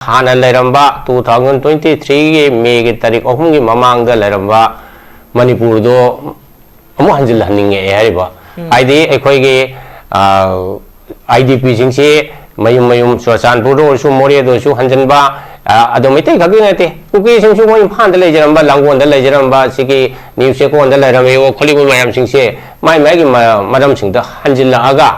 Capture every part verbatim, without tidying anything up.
ꯍꯥꯟꯅ ꯂꯩꯔꯝꯕ two thousand twenty three ꯒꯤ ꯃꯦꯒꯤ ꯇꯥꯔꯤꯛ ꯑꯍꯨꯝꯒꯤ ꯃꯃꯥꯡꯗ ꯂꯩꯔꯝꯕ ꯃꯅꯤꯄꯨꯔꯗꯣ ꯑꯃꯨꯛ ꯍꯟꯖꯤꯜꯍꯟꯅꯤꯡꯉꯛꯑꯦ ꯍꯥꯏꯔꯤꯕ꯫ ꯍꯥꯏꯗꯤ ꯑꯩꯈꯣꯏꯒꯤ, ꯑ, IDP ꯁꯤꯡꯁꯤ ꯃꯌꯨꯝ ꯃꯌꯨꯝ ꯆꯨꯔꯆꯥꯟꯄꯨꯔꯗ ꯑꯣꯏꯔꯁꯨ, ꯃꯣꯔꯦꯗ ꯑꯣꯏꯔꯁꯨ ꯍꯟꯖꯤꯟꯕ, ꯑ, ꯑꯗꯣ ꯃꯩꯇꯩ ꯈꯛꯀꯤ ꯅꯠꯇꯦ, ꯀꯨꯀꯤꯁꯤꯡꯁꯨ ꯃꯣꯏ ꯏꯝꯐꯥꯜꯗ ꯂꯩꯖꯔꯝꯕ, ꯂꯥꯡꯒꯣꯜꯗ ꯂꯩꯖꯔꯝꯕ, ꯁꯤꯒꯤ ꯅ꯭ꯌꯨ ꯆꯦꯛꯀꯣꯟꯗ ꯂꯩꯔꯝꯃꯤꯕ ꯈꯣꯠꯂꯤꯕ ꯃꯌꯥꯝꯁꯤꯡꯁꯦ ꯃꯥꯏ ꯃꯥꯏꯒꯤ ꯃ-, ꯃꯔꯝꯁꯤꯡꯗ ꯍꯟꯖꯤꯜꯂꯛꯑꯒ,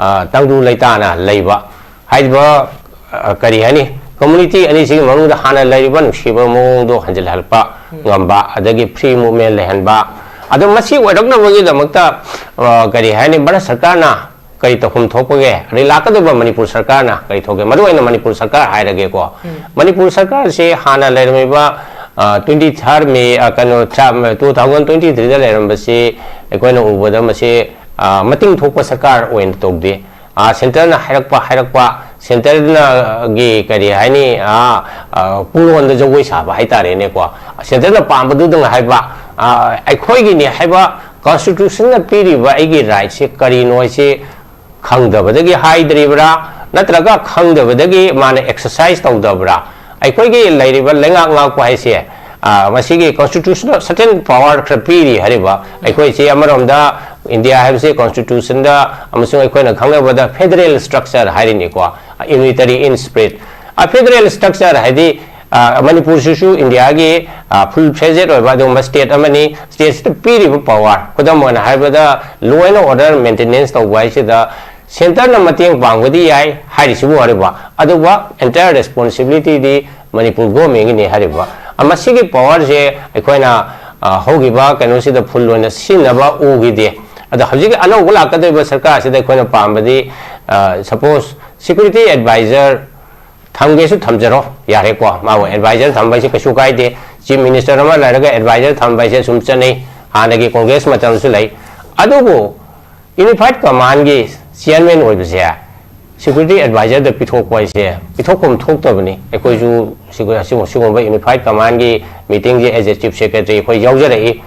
ꯑ, ꯇꯪꯗꯨ ꯂꯩꯇꯥꯅ ꯂꯩꯕ ꯍꯥꯏꯔꯤꯕ, ꯑ, ꯀꯔꯤ ꯍꯥꯏꯅꯤ, ꯀꯝꯃ꯭ꯌꯨꯅꯤꯇꯤ ꯑꯅꯤꯁꯤꯒꯤ ꯃꯅꯨꯡꯗ ꯍꯥꯟꯅ ꯂꯩꯔꯤꯕ ꯅꯨꯡꯁꯤꯕ ꯃꯑꯣꯡꯗꯣ ꯍꯟꯖꯤꯜꯍꯜꯂꯛꯄ ꯉꯝꯕ, ꯑꯗꯒꯤ ꯐ꯭ꯔꯤ ꯃꯨꯚꯃꯦꯟ ꯂꯩꯍꯟꯕ, ꯑꯗꯣ ꯃꯁꯤ ꯑꯣꯏꯔꯛꯅꯕꯒꯤꯗꯃꯛꯇ, ꯑ, ꯀꯔꯤ ꯍꯥꯏꯅꯤ, ꯚꯥꯔꯠ ꯁꯔꯀꯥꯔꯅ ꯀꯔꯤ ꯇꯧꯐꯝ ꯊꯣꯛꯄꯒꯦ, ꯑꯗꯩ ꯂꯥꯛꯀꯗꯧꯕ ꯃꯅꯤꯄꯨꯔ ꯁꯔꯀꯥꯔꯅ ꯀꯔꯤ ꯊꯣꯛꯀꯦ, ꯃꯔꯨꯑꯣꯏꯅ ꯃꯅꯤꯄꯨꯔ ꯁꯔꯀꯥꯔ ꯍꯥꯏꯔꯒꯦꯀꯣ꯫ ꯃꯅꯤꯄꯨꯔ ꯁꯔꯀꯥꯔꯁꯦ ꯍꯥꯟꯅ ꯂꯩꯔꯝꯃꯤꯕ, ꯑ, twenty third May, ꯑ, ꯀꯩꯅꯣ, two thousand twenty three ꯗ ꯂꯩꯔꯝꯕꯁꯤ ꯑꯩꯈꯣꯏꯅ ꯎꯕꯗ ꯃꯁꯤ, ꯑ, ꯃꯇꯤꯡ ꯊꯣꯛꯄ ꯁꯔꯀꯥꯔ ꯑꯣꯏꯅ ꯇꯧꯗꯦ꯫ ꯑ, ꯁꯦꯟꯇꯔꯅ ꯍꯥꯏꯔꯛꯄ, ꯍꯥꯏꯔꯛꯄ, ꯁꯦꯟꯇꯔꯅꯒꯤ ꯀꯔꯤ ꯍꯥꯏꯅꯤ, ꯑ, ꯑ, ꯄꯨꯔꯣꯟꯗ ꯖꯒꯣꯏ ꯁꯥꯕ ꯍꯥꯏꯇꯥꯔꯦꯅꯦꯀꯣ꯫ ꯁꯦꯟꯇꯔꯅ ꯄꯥꯝꯕꯗꯨꯗꯪ ꯍꯥꯏꯕ, ꯑ, ꯑꯩꯈꯣꯏꯒꯤꯅꯤ ꯍꯥꯏꯕ constitution ꯅ ꯄꯤꯔꯤꯕ ꯑꯩꯒꯤ right ꯁꯦ ꯀꯔꯤꯅꯣ ꯍꯥꯏꯁꯦ ꯈꯪꯗꯕꯗꯒꯤ ꯍꯥꯏꯗ꯭ꯔꯤꯕ꯭ꯔꯥ, ꯅꯠꯇ꯭ꯔꯒ ꯈꯪꯗꯕꯗꯒꯤ ꯃꯥꯅ exercise ꯇꯧꯗꯕ꯭ꯔꯥ? ꯑꯩꯈꯣꯏꯒꯤ ꯂꯩꯔꯤꯕ ꯂꯩꯉꯥꯛ ꯉꯥꯛꯄ ꯍꯥꯏꯁꯦ, ꯑ, ꯃꯁꯤꯒꯤ constitution ꯅ certain power ꯈꯔ ꯄꯤꯔꯤ ꯍꯥꯏꯔꯤꯕ꯫ ꯑꯩꯈꯣꯏꯁꯤ ꯑꯃꯔꯣꯝꯗ ꯏꯟꯗꯤꯌꯥ ꯍꯥꯏꯕꯁꯤ constitution ꯗ ꯑꯃꯁꯨꯡ ꯑꯩꯈꯣꯏꯅ ꯈꯪꯅꯕꯗ federal structure ꯍꯥꯏꯔꯤꯅꯤꯀꯣ, unitary in spirit꯫ ꯑ, federal structure ꯍꯥꯏꯗꯤ, ꯑ, ꯃꯅꯤꯄꯨꯔꯁꯤꯁꯨ ꯏꯟꯗꯤꯌꯥꯒꯤ, ꯑ, full fledged ꯑꯣꯏꯕ ꯑꯗꯨꯒꯨꯝꯕ state ꯑꯃꯅꯤ꯫ State ꯁꯤꯗ ꯄꯤꯔꯤꯕ power, ꯈꯨꯗꯝ ꯑꯣꯏꯅ ꯍꯥꯏꯔꯕꯗ, law and order maintenance ꯇꯧꯕ ꯍꯥꯏꯁꯤꯗ centre ꯅ ꯃꯇꯦꯡ ꯄꯥꯡꯕꯗꯤ ꯌꯥꯏ ꯍꯥꯏꯔꯤꯁꯤꯕꯨ ꯍꯥꯏꯔꯤꯕ, ꯑꯗꯨꯒ entire responsibility ꯗꯤ ꯃꯅꯤꯄꯨꯔ government ꯒꯤꯅꯤ ꯍꯥꯏꯔꯤꯕ꯫ ꯑ, ꯃꯁꯤꯒꯤ power ꯁꯦ ꯑꯩꯈꯣꯏꯅ, ꯑ, ꯍꯧꯈꯤꯕ ꯀꯩꯅꯣꯁꯤꯗ full ꯑꯣꯏꯅ ꯁꯤꯖꯤꯟꯅꯕ ꯎꯈꯤꯗꯦ꯫ ꯑꯗꯣ ꯍꯧꯖꯤꯛꯀꯤ ꯑꯅꯧꯕ ꯂꯥꯛꯀꯗꯧꯔꯤꯕ ꯁꯔꯀꯥꯔꯁꯤꯗ ꯑꯩꯈꯣꯏꯅ ꯄꯥꯝꯕꯗꯤ, ꯑ, suppose security adviser ꯊꯝꯒꯦꯁꯨ ꯊꯝꯖꯔꯣ, ꯌꯥꯔꯦꯀꯣ, ꯃꯥꯕꯨ adviser ꯊꯝꯕ ꯍꯥꯏꯁꯦ ꯀꯩꯁꯨ ꯀꯥꯏꯗꯦ꯫ Chief Minister ꯑꯃ ꯂꯩꯔꯒ adviser ꯊꯝꯕ ꯍꯥꯏꯁꯦ ꯁꯨꯝ ꯆꯠꯅꯩ, ꯍꯥꯟꯅꯒꯤ ꯀꯣꯡꯒ꯭ꯔꯦꯁ ꯃꯇꯝꯁꯨ ꯂꯩ꯫ ꯑꯗꯨꯕꯨ Unified Command ꯒꯤ chairman ꯑꯣꯏꯕꯁꯦ security adviser ꯗ ꯄꯤꯊꯣꯛꯄ ꯍꯥꯏꯁꯦ ꯄꯤꯊꯣꯛꯐꯝ ꯊꯣꯛꯇꯕꯅꯤ꯫ ꯑꯩꯈꯣꯏꯁꯨ ꯁꯤꯒꯨ-, ꯁꯤꯒꯨꯝ-, ꯁꯤꯒꯨꯝꯕ Unified Command ꯒꯤ meeting say as a chief secretary ꯑꯩꯈꯣꯏ ꯌꯥꯎꯖꯔꯛꯏ꯫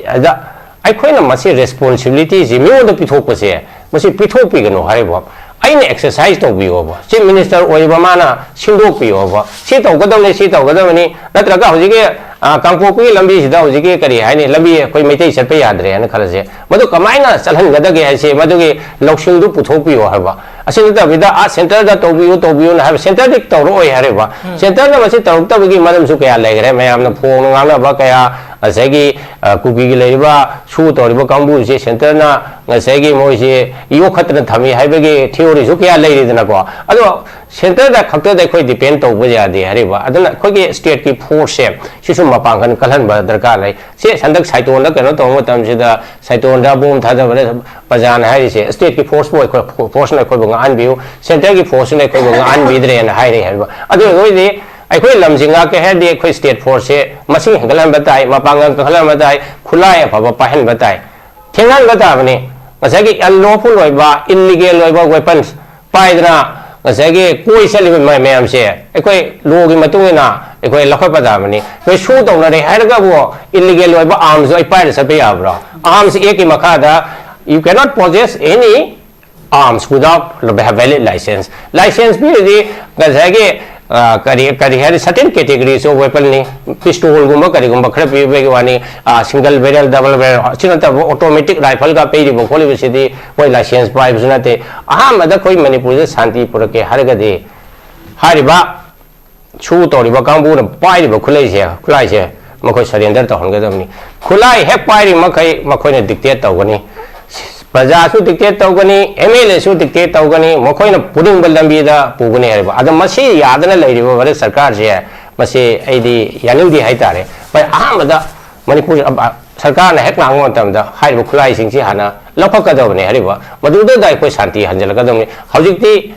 ꯑꯗ ꯑꯩꯈꯣꯏꯅ ꯃꯁꯤ responsibility ꯁꯤ ꯃꯤꯉꯣꯟꯗ ꯄꯤꯊꯣꯛꯄꯁꯦ, ꯃꯁꯤ ꯄꯤꯊꯣꯛꯄꯤꯒꯅꯨ ꯍꯥꯏꯔꯤꯕ꯫ ꯑꯩꯅ exercise ꯇꯧꯕꯤꯌꯣꯕ, chief minister ꯑꯣꯏꯔꯤꯕ ꯃꯥꯅ ꯁꯤꯟꯗꯣꯛꯄꯤꯌꯣꯕ, ꯁꯤ ꯇꯧꯒꯗꯕꯅꯤ, ꯁꯤ ꯇꯧꯒꯗꯕꯅꯤ, ꯅꯠꯇ꯭ꯔꯒ ꯍꯧꯖꯤꯛꯀꯤ, ꯑ, ꯀꯥꯡꯄꯣꯛꯄꯤꯒꯤ ꯂꯝꯕꯤꯁꯤꯗ ꯍꯧꯖꯤꯛꯀꯤ ꯀꯔꯤ ꯍꯥꯏꯅꯤ, ꯂꯝꯕꯤ ꯑꯩꯈꯣꯏ ꯃꯩꯇꯩ ꯆꯠꯄ ꯌꯥꯗ꯭ꯔꯦꯅ ꯈꯜꯂꯁꯦ, ꯃꯗꯨ ꯀꯃꯥꯏꯅ ꯆꯠꯍꯟꯒꯗꯒꯦ ꯍꯥꯏꯁꯦ, ꯃꯗꯨꯒꯤ ꯂꯧꯁꯤꯡꯗꯨ ꯄꯨꯊꯣꯛꯄꯤꯌꯣ ꯍꯥꯏꯕ꯫ ꯑꯁꯤ ꯅꯠꯇꯕꯤꯗ, "ꯑꯥ, centreꯗ ꯇꯧꯕꯤꯌꯨ, ꯇꯧꯕꯤꯌꯨꯅ" ꯍꯥꯏꯕ, centreꯗꯤ ꯇꯧꯔꯛꯑꯣꯏ ꯍꯥꯏꯔꯦꯕ꯫ Centreꯅ ꯃꯁꯤ ꯇꯧꯔꯛꯇꯕꯒꯤ ꯃꯔꯝꯁꯨ ꯀꯌꯥ ꯂꯩꯈ꯭ꯔꯦ, ꯃꯌꯥꯝꯅ ꯐꯣꯡꯅ ꯉꯥꯡꯅꯕ ꯀꯌꯥ, ꯉꯁꯥꯏꯒꯤ, ꯑ, ꯀꯨꯀꯤꯒꯤ ꯂꯩꯔꯤꯕ ꯁꯨ ꯇꯧꯔꯤꯕ ꯀꯥꯡꯕꯨꯁꯦ centreꯅ ꯉꯁꯥꯏꯒꯤ ꯃꯣꯏꯁꯦ ꯌꯣꯛꯈꯠꯇꯅ ꯊꯝꯃꯤ ꯍꯥꯏꯕꯒꯤ theoryꯁꯨ ꯀꯌꯥ ꯂꯩꯔꯤꯗꯅꯀꯣ꯫ ꯑꯗꯣ centreꯗ ꯈꯛꯇꯗ ꯑꯩꯈꯣꯏ depend ꯇꯧꯕ ꯌꯥꯗꯦ ꯍꯥꯏꯔꯤꯕ꯫ ꯑꯗꯨꯅ ꯑꯩꯈꯣꯏꯒꯤ stateꯀꯤ forceꯁꯦ ꯁꯤꯁꯨ ꯃꯄꯥꯡꯒꯜ ꯀꯜꯍꯟꯕ ꯗꯔꯀꯥꯔ ꯂꯩ꯫ ꯁꯤ ꯍꯟꯗꯛ ꯁꯥꯏꯇꯣꯟꯗ ꯀꯩꯅꯣ ꯇꯧꯕ ꯃꯇꯝꯁꯤꯗ, ꯁꯥꯏꯇꯣꯟꯗ bomb ꯊꯥꯗꯕꯗ ꯄ꯭ꯔꯖꯥꯅ ꯍꯥꯏꯔꯤꯁꯦ, stateꯀꯤ forceꯄꯨ ꯑꯩꯈꯣꯏ, forceꯅ ꯑꯩꯈꯣꯏꯕꯨ ꯉꯥꯛꯍꯟꯕꯤꯌꯨ, centreꯒꯤ forceꯅ ꯑꯩꯈꯣꯏꯕꯨ ꯉꯥꯛꯍꯟꯕꯤꯗ꯭ꯔꯦꯅ ꯍꯥꯏꯔꯤ ꯍꯥꯏꯕ꯫ ꯑꯗꯨ ꯑꯣꯏꯔꯒꯗꯤ ꯑꯩꯈꯣꯏ ꯂꯝꯁꯤ ꯉꯥꯛꯀꯦ ꯍꯥꯏꯔꯗꯤ ꯑꯩꯈꯣꯏ state forceꯁꯦ ꯃꯁꯤꯡ ꯍꯦꯟꯒꯠꯍꯟꯕ ꯇꯥꯏ, ꯃꯄꯥꯡꯒꯜ ꯀꯟꯈꯠꯍꯟꯕ ꯇꯥꯏ, ꯈꯨꯠꯂꯥꯏ ꯑꯐꯕ ꯄꯥꯏꯍꯟꯕ ꯇꯥꯏ꯫ ꯊꯦꯡꯍꯟꯕ ꯇꯥꯕꯅꯤ꯫ ꯉꯁꯥꯏꯒꯤ unlawful ꯑꯣꯏꯕ, illegal ꯑꯣꯏꯕ weapons ꯄꯥꯏꯗꯅ ꯉꯁꯥꯏꯒꯤ ꯀꯣꯏ ꯆꯠꯂꯤꯕ ꯃ-, ꯃꯌꯥꯝꯁꯦ ꯑꯩꯈꯣꯏ lawꯒꯤ ꯃꯇꯨꯡ ꯏꯟꯅ ꯑꯩꯈꯣꯏ ꯂꯧꯈꯠꯄ ꯇꯥꯕꯅꯤ꯫ ꯑꯩꯈꯣꯏ ꯁꯨ ꯇꯧꯅꯔꯦ ꯍꯥꯏꯔꯒꯕꯨ illegal ꯑꯣꯏꯕ armsꯗꯣ ꯑꯩ ꯄꯥꯏꯔ ꯆꯠꯄ ꯌꯥꯕ꯭ꯔꯣ? Arms Actꯀꯤ ꯃꯈꯥꯗ you cannot possess any arms without have valid license꯫ License ꯄꯤꯔꯗꯤ ꯉꯁꯥꯏꯒꯤ, ꯑ, ꯀꯔꯤ, ꯀꯔꯤ ꯍꯥꯏꯔꯤ, certain categories of weaponꯅꯤ, pistolꯒꯨꯝꯕ ꯀꯔꯤꯒꯨꯝꯕ ꯈꯔ ꯄꯤꯕꯒꯤ ꯋꯥꯅꯤ, ꯑ, single barrel, double barrel, ꯑꯁꯤ ꯅꯠꯇꯕ automatic rifleꯒ ꯄꯤꯔꯤꯕ ꯈꯣꯠꯂꯤꯕꯁꯤꯗꯤ ꯃꯣꯏ license ꯄꯥꯏꯕꯁꯨ ꯅꯠꯇꯦ꯫ ꯑꯍꯥꯟꯕꯗ ꯑꯩꯈꯣꯏ ꯃꯅꯤꯄꯨꯔꯗ ꯁꯥꯟꯇꯤ ꯄꯨꯔꯛꯀꯦ ꯍꯥꯏꯔꯒꯗꯤ ꯍꯥꯏꯔꯤꯕ ꯁꯨ ꯇꯧꯔꯤꯕ ꯀꯥꯡꯕꯨꯅ ꯄꯥꯏꯔꯤꯕ ꯈꯨꯠꯂꯩꯁꯦ, ꯈꯨꯠꯂꯥꯏꯁꯦ ꯃꯈꯣꯏ surrender ꯇꯧꯍꯟꯒꯗꯕꯅꯤ꯫ ꯈꯨꯠꯂꯥꯏ ꯍꯦꯛ ꯄꯥꯏꯔꯤ ꯃꯈꯩ ꯃꯈꯣꯏꯅ dictate ꯇꯧꯒꯅꯤ, ꯄ꯭ꯔꯖꯥꯁꯨ dictate ꯇꯧꯒꯅꯤ, MLAꯁꯨ dictate ꯇꯧꯒꯅꯤ, ꯃꯈꯣꯏꯅ ꯄꯨꯅꯤꯡꯕ ꯂꯝꯕꯤꯗ ꯄꯨꯒꯅꯤ ꯍꯥꯏꯔꯤꯕ꯫ ꯑꯗꯣ ꯃꯁꯤ ꯌꯥꯗꯅ ꯂꯩꯔꯤꯕ ꯚꯥꯔꯠ ꯁꯔꯀꯥꯔꯁꯦ, ꯃꯁꯤ ꯑꯩꯗꯤ ꯌꯥꯅꯤꯡꯗꯦ ꯍꯥꯏꯇꯥꯔꯦ꯫ ꯍꯣꯏ, ꯑꯍꯥꯟꯕꯗ ꯃꯅꯤꯄꯨꯔ, ꯑ, ꯁꯔꯀꯥꯔꯅ ꯍꯦꯛ ꯂꯥꯛꯄ ꯃꯇꯝꯗ ꯍꯥꯏꯔꯤꯕ ꯈꯨꯠꯂꯥꯏꯁꯤꯡꯁꯤ ꯍꯥꯟꯅ ꯂꯧꯈꯠꯀꯗꯕꯅꯤ ꯍꯥꯏꯔꯤꯕ, ꯃꯗꯨꯗ ꯑꯩꯈꯣꯏ ꯁꯥꯟꯇꯤ ꯍꯟꯖꯤꯜꯂꯛꯀꯗꯕꯅꯤ꯫ ꯍꯧꯖꯤꯛꯇꯤ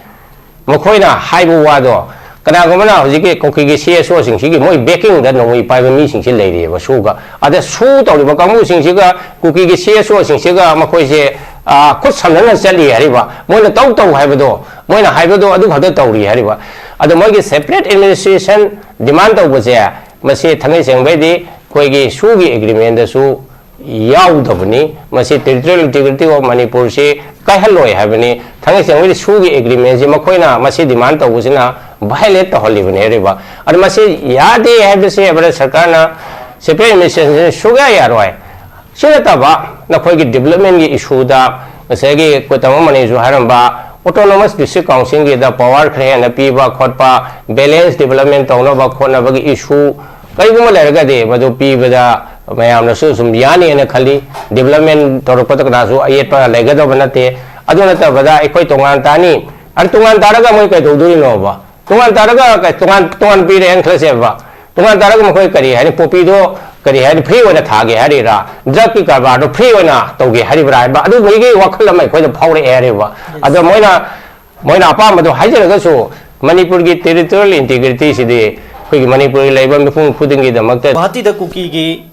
ꯃꯈꯣꯏꯅ ꯍꯥꯏꯕ ꯋꯥꯗꯣ, ꯀꯅꯥꯒꯨꯝꯕꯅ ꯍꯧꯖꯤꯛꯀꯤ ꯀꯨꯀꯤꯒꯤ CSOꯁꯤꯡꯁꯤꯒꯤ ꯃꯣꯏ backingꯗ ꯅꯣꯡꯃꯩ ꯄꯥꯏꯕ ꯃꯤꯁꯤꯡꯁꯤ ꯂꯩꯔꯤꯑꯕ ꯁꯨꯒ꯫ ꯑꯗ ꯁꯨ ꯇꯧꯔꯤꯕ ꯀꯥꯡꯕꯨꯁꯤꯡꯁꯤꯒ ꯀꯨꯀꯤꯒꯤ CSOꯁꯤꯡꯁꯤꯒ ꯃꯈꯣꯏꯁꯦ, ꯑ, ꯈꯨꯠ ꯁꯝꯅꯅ ꯆꯠꯂꯤ ꯍꯥꯏꯔꯤꯕ꯫ ꯃꯣꯏꯅ ꯇꯧ ꯇꯧ ꯍꯥꯏꯕꯗꯣ, ꯃꯣꯏꯅ ꯍꯥꯏꯕꯗꯣ ꯑꯗꯨ ꯈꯛꯇ ꯇꯧꯔꯤ ꯍꯥꯏꯔꯤꯕ꯫ ꯑꯗꯣ ꯃꯣꯏꯒꯤ separate administration demand ꯇꯧꯕꯁꯦ, ꯃꯁꯤ ꯊꯥꯡꯉꯩ ꯁꯦꯡꯕꯩꯗꯤ ꯑꯩꯈꯣꯏꯒꯤ ꯁꯨꯒꯤ agreementꯗꯁꯨ ꯌꯥꯎꯗꯕꯅꯤ꯫ ꯃꯁꯤ territorial integrity of ꯃꯅꯤꯄꯨꯔꯁꯤ ꯀꯥꯏꯍꯜꯂꯣꯏ ꯍꯥꯏꯕꯅꯤ꯫ ꯊꯥꯡꯒꯩ ꯁꯦꯡꯕꯒꯤ ꯁꯨꯒꯤ ꯑꯦꯒ꯭ꯔꯤꯃꯦꯟꯁꯤ ꯃꯈꯣꯏꯅ ꯃꯁꯤ ꯗꯤꯃꯥꯟ ꯇꯧꯕꯁꯤꯅ ꯚꯥꯏꯑꯣꯂꯦꯠ ꯇꯧꯍꯜꯂꯤꯕꯅꯤ ꯍꯥꯏꯔꯤꯕ꯫ ꯑꯗꯨ ꯃꯁꯤ ꯌꯥꯗꯦ ꯍꯥꯏꯕꯁꯤ ꯚꯥꯔꯠ ꯁꯔꯀꯥꯔꯅ separate administration ꯁꯨꯡꯌꯥ ꯌꯥꯔꯣꯏ꯫ ꯁꯤ ꯅꯠꯇꯕ ꯅꯈꯣꯏꯒꯤ ꯗꯤꯕꯂꯞꯃꯦꯟꯒꯤ ꯏꯁꯨꯗ ꯉꯁꯥꯏꯒꯤ ꯑꯩꯈꯣꯏ ꯇꯥꯃꯣ ꯃꯅꯤꯁꯨ ꯍꯥꯏꯔꯝꯕ autonomous district councilꯒꯤꯗ ꯄꯋꯥꯔ ꯈꯔ ꯍꯦꯟꯅ ꯄꯤꯕ ꯈꯣꯠꯄ, ꯕꯦꯂꯦꯟꯁ ꯗꯤꯕꯂꯞꯃꯦꯟ ꯇꯧꯅꯕ ꯈꯣꯠꯅꯕꯒꯤ ꯏꯁꯨ ꯀꯔꯤꯒꯨꯝꯕ ꯂꯩꯔꯒꯗꯤ ꯃꯗꯨ ꯄꯤꯕꯗ ꯃꯌꯥꯝꯅꯁꯨ ꯁꯨꯝ ꯌꯥꯅꯤꯅ ꯈꯜꯂꯤ꯫ ꯗꯤꯕꯂꯞꯃꯦꯟ ꯇꯧꯔꯛꯄꯗ ꯀꯅꯥꯁꯨ ꯑꯌꯦꯠꯄ ꯂꯩꯒꯗꯕ ꯅꯠꯇꯦ꯫ ꯑꯗꯨ ꯅꯠꯇꯕꯗ ꯑꯩꯈꯣꯏ ꯇꯣꯉꯥꯟ ꯇꯥꯅꯤ꯫ ꯑꯗꯨ ꯇꯣꯉꯥꯟ ꯇꯥꯔꯒ ꯃꯣꯏ ꯀꯩꯗꯧꯗꯣꯔꯤꯅꯣꯕ? ꯇꯣꯉꯥꯟ ꯇꯥꯔꯒ ꯀꯩ-, ꯇꯣꯉꯥꯟ, ꯇꯣꯉꯥꯟ ꯄꯤꯔꯦꯅ ꯈꯜꯂꯁꯦꯕ꯫ ꯇꯣꯉꯥꯟ ꯇꯥꯔꯒ ꯃꯈꯣꯏ ꯀꯔꯤ ꯍꯥꯏꯅꯤ, ꯄꯣꯄꯤꯗꯣ ꯀꯔꯤ ꯍꯥꯏꯅꯤ, ꯐ꯭ꯔꯤ ꯑꯣꯏꯅ ꯊꯥꯒꯦ ꯍꯥꯏꯔꯤꯔꯥ, ꯗ꯭ꯔꯒꯀꯤ ꯀꯔꯕꯥꯔꯗꯣ ꯐ꯭ꯔꯤ ꯑꯣꯏꯅ ꯇꯧꯒꯦ ꯍꯥꯏꯔꯤꯕ꯭ꯔꯥ ꯍꯥꯏꯕ ꯑꯗꯨꯒꯤ ꯋꯥꯈꯜ ꯑꯃ ꯑꯩꯈꯣꯏꯗ ꯐꯥꯎꯔꯛꯑꯦ ꯍꯥꯏꯔꯤꯕ꯫ ꯑꯗꯣ ꯃꯣꯏꯅ, ꯃꯣꯏꯅ ꯑꯄꯥꯝꯕꯗꯣ ꯍꯥꯏꯖꯔꯒꯁꯨ ꯃꯅꯤꯄꯨꯔꯒꯤ territorial integrityꯁꯤꯗꯤ ꯑꯩꯈꯣꯏꯒꯤ ꯃꯅꯤꯄꯨꯔꯒꯤ ꯂꯩꯕ ꯃꯤꯄꯨꯝ ꯈꯨꯗꯤꯡꯒꯤꯗꯃꯛꯇ ꯒꯨꯋꯥꯍꯥꯇꯤꯗ ꯀꯨꯀꯤꯒꯤ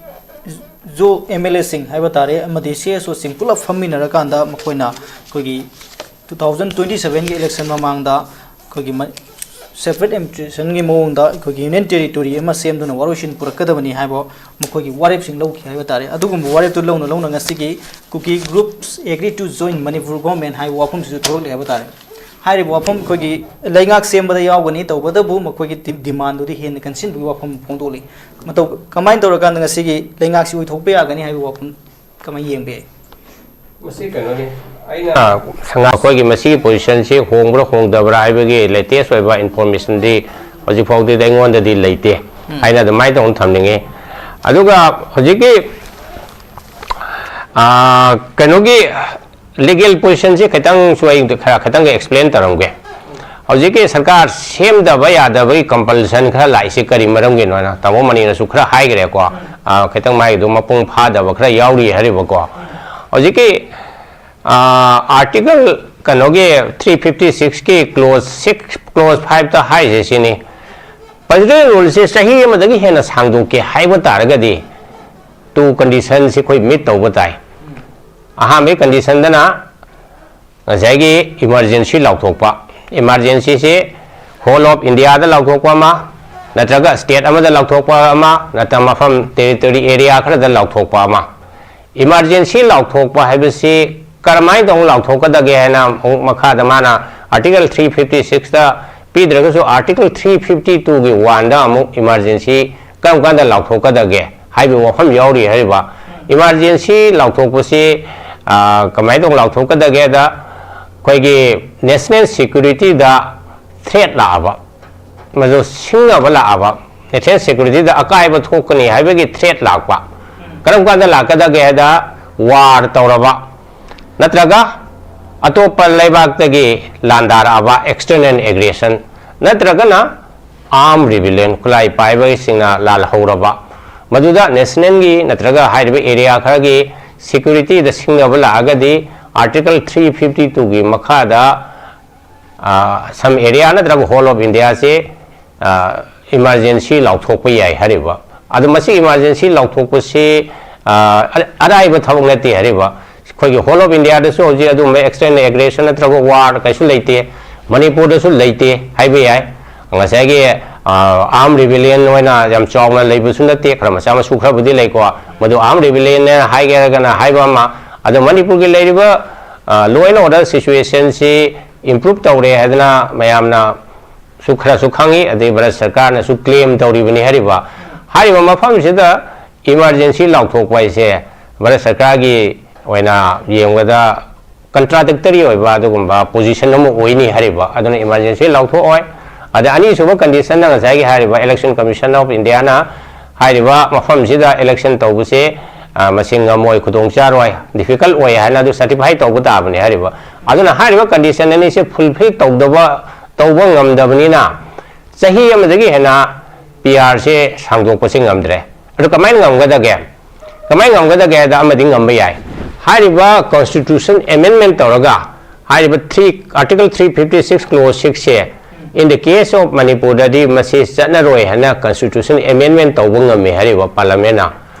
ꯖꯣ ꯑꯦꯝ ꯑꯦꯜ ꯑꯦꯁꯤꯡ ꯍꯥꯏꯕ ꯇꯥꯔꯦ ꯑꯃꯗꯤ ꯁꯤ ꯑꯦꯁ ꯑꯣꯁꯤꯡ ꯄꯨꯂꯞ ꯐꯝꯃꯤꯟꯅꯔꯀꯥꯟꯗ ꯃꯈꯣꯏꯅ ꯑꯩꯈꯣꯏꯒꯤ ꯇꯨ ꯊꯥꯎꯖꯟ ꯇ꯭ꯋꯦꯟꯇꯤ ꯁꯚꯦꯟꯒꯤ ꯏꯂꯦꯛꯁꯟ ꯃꯃꯥꯡꯗ ꯑꯩꯈꯣꯏꯒꯤ ꯃ-, separate administrationꯒꯤ ꯃꯑꯣꯡꯗ ꯑꯩꯈꯣꯏꯒꯤ ꯌꯨꯅꯤꯌꯟ ꯇꯦꯔꯤꯇꯣꯔꯤ ꯑꯃ ꯁꯦꯝꯗꯨꯅ ꯋꯥꯔꯣꯏꯁꯤꯟ ꯄꯨꯔꯛꯀꯗꯕꯅꯤ ꯍꯥꯏꯕ ꯃꯈꯣꯏꯒꯤ ꯋꯥꯔꯦꯞꯁꯤꯡ ꯂꯧꯈꯤ ꯍꯥꯏꯕ ꯇꯥꯔꯦ꯫ ꯑꯗꯨꯒꯨꯝꯕ ꯋꯥꯔꯦꯞꯇꯨ ꯂꯧꯅ ꯂꯧꯅ ꯉꯁꯤꯒꯤ Kuki groups agree to join Manipur government ꯍꯥꯏꯕ ꯋꯥꯐꯝꯁꯤꯁꯨ ꯊꯣꯛꯂꯛꯂꯦ ꯍꯥꯏꯕ ꯇꯥꯔꯦ꯫ ꯍꯥꯏꯔꯤꯕ ꯋꯥꯐꯝ ꯑꯩꯈꯣꯏꯒꯤ ꯂꯩꯉꯥꯛ ꯁꯦꯝꯕꯗ ꯌꯥꯎꯒꯅꯤ, ꯇꯧꯕꯇꯕꯨ ꯃꯈꯣꯏꯒꯤ ꯗꯤ-, demandꯗꯨꯗꯤ ꯍꯦꯟꯅ ꯀꯟꯁꯤꯟꯕꯒꯤ ꯋꯥꯐꯝ ꯐꯣꯡꯗꯣꯛꯂꯤ꯫ ꯃꯇꯧ ꯀꯃꯥꯏꯅ ꯇꯧꯔꯀꯥꯟꯗ ꯉꯁꯤꯒꯤ ꯂꯩꯉꯥꯛꯁꯤ ꯑꯣꯏꯊꯣꯛꯄ ꯌꯥꯒꯅꯤ ꯍꯥꯏꯕ ꯋꯥꯐꯝ ꯀꯃꯥꯏꯅ ꯌꯦꯡꯕ ꯌꯥꯏ? ꯃꯁꯤ ꯀꯩꯅꯣꯅꯤ, ꯑꯩꯅ ꯁꯉꯥꯏ ꯑꯩꯈꯣꯏꯒꯤ ꯃꯁꯤꯒꯤ positionꯁꯤ ꯍꯣꯡꯕ꯭ꯔꯥ ꯍꯣꯡꯗꯕ꯭ꯔꯥ ꯍꯥꯏꯕꯒꯤ latest ꯑꯣꯏꯕ informationꯗꯤ ꯍꯧꯖꯤꯛ ꯐꯥꯎꯗꯗꯤ ꯑꯩꯉꯣꯟꯗꯗꯤ ꯂꯩꯇꯦ ꯎꯝ꯫ ꯍꯥꯏꯅ ꯑꯗꯨꯃꯥꯏꯅ ꯇꯧꯅ ꯊꯝꯅꯤꯡꯉꯤ꯫ ꯑꯗꯨꯒ ꯍꯧꯖꯤꯛꯀꯤ, ꯑꯥ, ꯀꯩꯅꯣꯒꯤ legal positionꯁꯤ ꯈꯤꯇꯪꯁꯨ ꯑꯩ ꯈꯔ ꯈꯤꯇꯪꯒ explain ꯇꯧꯔꯝꯒꯦ꯫ ꯍꯧꯖꯤꯛꯀꯤ ꯁꯔꯀꯥꯔ ꯁꯦꯝꯗꯕ ꯌꯥꯗꯕꯒꯤ compulsion ꯈꯔ ꯂꯥꯛꯏꯁꯤ ꯀꯔꯤ ꯃꯔꯝꯒꯤꯅꯣ ꯍꯥꯏꯅ ꯇꯥꯃꯣ ꯃꯅꯤꯅꯁꯨ ꯈꯔ ꯍꯥꯏꯈ꯭ꯔꯦꯀꯣ꯫ ꯑꯥ, ꯈꯤꯇꯪ ꯃꯥꯒꯤꯗꯣ ꯃꯄꯨꯡ ꯐꯥꯗꯕ ꯈꯔ ꯌꯥꯎꯔꯤ ꯍꯥꯏꯔꯤꯕꯀꯣ꯫ ꯍꯧꯖꯤꯛꯀꯤ, ꯑꯥ, article ꯀꯩꯅꯣꯒꯤ three fifty sixꯀꯤ clause six, clause fiveꯇ ꯍꯥꯏꯔꯤꯁꯦ ꯁꯤꯅꯤ, presidential ruleꯁꯦ ꯆꯍꯤ ꯑꯃꯗꯒꯤ ꯍꯦꯟꯅ ꯁꯥꯡꯗꯣꯛꯀꯦ ꯍꯥꯏꯕ ꯇꯥꯔꯒꯗꯤ two conditionꯁꯤ ꯑꯩꯈꯣꯏ meet ꯇꯧꯕ ꯇꯥꯏ꯫ ꯑꯍꯥꯟꯕꯒꯤ conditionꯗꯅ ꯉꯁꯥꯏꯒꯤ emergency ꯂꯥꯎꯊꯣꯛꯄ, emergencyꯁꯤ whole of Indiaꯗ ꯂꯥꯎꯊꯣꯛꯄ ꯑꯃ, ꯅꯠꯇ꯭ꯔꯒ state ꯑꯃꯗ ꯂꯥꯎꯊꯣꯛꯄ ꯑꯃ, ꯅꯠꯇ꯭ꯔꯒ ꯃꯐꯝ territory area ꯈꯔꯗ ꯂꯥꯎꯊꯣꯛꯄ ꯑꯃ꯫ Emergency ꯂꯥꯎꯊꯣꯛꯄ ꯍꯥꯏꯕꯁꯤ ꯀꯔꯝꯍꯥꯏꯅ ꯇꯧꯅ ꯂꯥꯎꯊꯣꯛꯀꯗꯒꯦ ꯍꯥꯏꯅ ꯑꯃꯨꯛ ꯃꯈꯥꯗ ꯃꯥꯅ Article three fifty six ꯇ ꯄꯤꯗ꯭ꯔꯒꯁꯨ Article three fifty two ꯒꯤ one ꯗ ꯑꯃꯨꯛ emergency ꯀꯔꯝ ꯀꯥꯟꯗ ꯂꯥꯎꯊꯣꯛꯀꯗꯒꯦ ꯍꯥꯏꯕꯒꯤ ꯋꯥꯐꯝ ꯌꯥꯎꯔꯤ ꯍꯥꯏꯔꯤꯕ꯫ Emergency ꯂꯥꯎꯊꯣꯛꯄꯁꯤ, ꯑ, ꯀꯃꯥꯏꯅ ꯇꯧꯅ ꯂꯥꯎꯊꯣꯛꯀꯗꯒꯦꯗ, ꯑꯩꯈꯣꯏꯒꯤ national security ꯗ threat ꯂꯥꯛꯑꯕ, ꯃꯗꯨ ꯁꯤꯡꯅꯕ ꯂꯥꯛꯑꯕ, national security ꯗ ꯑꯀꯥꯏꯕ ꯊꯣꯛꯀꯅꯤ ꯍꯥꯏꯕꯒꯤ threat ꯂꯥꯛꯄ, ꯀꯔꯝ ꯀꯥꯟꯗ ꯂꯥꯛꯀꯗꯒꯦ ꯍꯥꯏꯗ, war ꯇꯧꯔꯕ, ꯅꯠꯇ꯭ꯔꯒ ꯑꯇꯣꯞꯄ ꯂꯩꯕꯥꯛꯇꯒꯤ ꯂꯥꯟꯗꯥꯔꯛꯑꯕ, external aggression, ꯅꯠꯇ꯭ꯔꯒꯅ arm rebellion, ꯈꯨꯠꯂꯥꯏ ꯄꯥꯏꯕꯁꯤꯡꯅ ꯂꯥꯜꯍꯧꯔꯕ, ꯃꯗꯨꯗ national ꯒꯤ ꯅꯠꯇ꯭ꯔꯒ ꯍꯥꯏꯔꯤꯕ area ꯈꯔꯒꯤ security ꯗ ꯁꯤꯡꯅꯕ ꯂꯥꯛꯑꯒꯗꯤ, Article three fifty two ꯒꯤ ꯃꯈꯥꯗ, ꯑ, some area ꯅꯠꯇ꯭ꯔꯒ whole of India ꯁꯦ, ꯑ, emergency ꯂꯥꯎꯊꯣꯛꯄ ꯌꯥꯏ ꯍꯥꯏꯔꯤꯕ꯫ ꯑꯗꯣ ꯃꯁꯤ emergency ꯂꯥꯎꯊꯣꯛꯄꯁꯤ, ꯑ, ꯑ-, ꯑꯔꯥꯏꯕ ꯊꯕꯛ ꯅꯠꯇꯦ ꯍꯥꯏꯔꯤꯕ꯫ ꯑꯩꯈꯣꯏꯒꯤ whole of India ꯗꯁꯨ ꯍꯧꯖꯤꯛ ꯑꯗꯨꯒꯨꯝꯕ external aggression ꯅꯠꯇ꯭ꯔꯒ war ꯀꯩꯁꯨ ꯂꯩꯇꯦ꯫ ꯃꯅꯤꯄꯨꯔꯗꯁꯨ ꯂꯩꯇꯦ ꯍꯥꯏꯕ ꯌꯥꯏ꯫ ꯉꯁꯥꯏꯒꯤ, ꯑ, arm rebellion ꯑꯣꯏꯅ ꯌꯥꯝ ꯆꯥꯎꯅ ꯂꯩꯕꯁꯨ ꯅꯠꯇꯦ, ꯈꯔ ꯃꯆꯥ ꯃꯁꯨ ꯈꯔꯕꯨꯗꯤ ꯂꯩꯀꯣ꯫ ꯃꯗꯨ arm rebellion ꯍꯥꯏꯒꯦꯔꯒꯅ ꯍꯥꯏꯕ ꯑꯃ, ꯑꯗꯣ ꯃꯅꯤꯄꯨꯔꯒꯤ ꯂꯩꯔꯤꯕ, ꯑ, law and order situation ꯁꯤ improve ꯇꯧꯔꯦ ꯍꯥꯏꯗꯅ ꯃꯌꯥꯝꯅꯁꯨ ꯈꯔꯁꯨ ꯈꯪꯉꯤ, ꯑꯗꯩ ꯚꯥꯔꯠ ꯁꯔꯀꯥꯔꯅꯁꯨ claim ꯇꯧꯔꯤꯕꯅꯤ ꯍꯥꯏꯔꯤꯕ꯫ ꯍꯥꯏꯔꯤꯕ ꯃꯐꯝꯁꯤꯗ emergency ꯂꯥꯎꯊꯣꯛꯄ ꯍꯥꯏꯁꯦ ꯚꯥꯔꯠ ꯁꯔꯀꯥꯔꯒꯤ ꯑꯣꯏꯅ ꯌꯦꯡꯕꯗ contradictory ꯑꯣꯏꯕ ꯑꯗꯨꯒꯨꯝꯕ position ꯑꯃ ꯑꯣꯏꯅꯤ ꯍꯥꯏꯔꯤꯕ꯫ ꯑꯗꯨꯅ emergency ꯂꯥꯎꯊꯣꯛꯑꯣꯏ꯫ ꯑꯗ ꯑꯅꯤꯁꯨꯕ condition ꯅ ꯉꯁꯥꯏꯒꯤ ꯍꯥꯏꯔꯤꯕ Election Commission of India ꯅ ꯍꯥꯏꯔꯤꯕ ꯃꯐꯝꯁꯤꯗ election ꯇꯧꯕꯁꯦ, ꯑ, ꯃꯁꯤ ꯉꯝꯃꯣꯏ, ꯈꯨꯗꯣꯡ ꯆꯥꯔꯣꯏ, difficult ꯑꯣꯏ ꯍꯥꯏꯅ ꯑꯗꯨ certify ꯇꯧꯕ ꯇꯥꯕꯅꯤ ꯍꯥꯏꯔꯤꯕ꯫ ꯑꯗꯨꯅ ꯍꯥꯏꯔꯤꯕ condition ꯑꯅꯤꯁꯦ fulfill ꯇꯧꯗꯕ, ꯇꯧꯕ ꯉꯝꯗꯕꯅꯤꯅ ꯆꯍꯤ ꯑꯃꯗꯒꯤ ꯍꯦꯟꯅ P R ꯁꯦ ꯁꯥꯡꯗꯣꯛꯄꯁꯦ ꯉꯝꯗ꯭ꯔꯦ꯫ ꯑꯗꯨ ꯀꯃꯥꯏꯅ ꯉꯝꯒꯗꯒꯦ? ꯀꯃꯥꯏꯅ ꯉꯝꯒꯗꯒꯦ ꯍꯥꯏꯗ ꯑꯃꯗꯤ ꯉꯝꯕ ꯌꯥꯏ꯫ ꯍꯥꯏꯔꯤꯕ constitution amendment ꯇꯧꯔꯒ ꯍꯥꯏꯔꯤꯕ three, Article three fifty six clause six say in the case of ꯃꯅꯤꯄꯨꯔꯗꯗꯤ ꯃꯁꯤ ꯆꯠꯅꯔꯣꯏ ꯍꯥꯏꯅ constitution amendment ꯇꯧꯕ ꯉꯝꯃꯤ ꯍꯥꯏꯔꯤꯕ parliament ꯅ꯫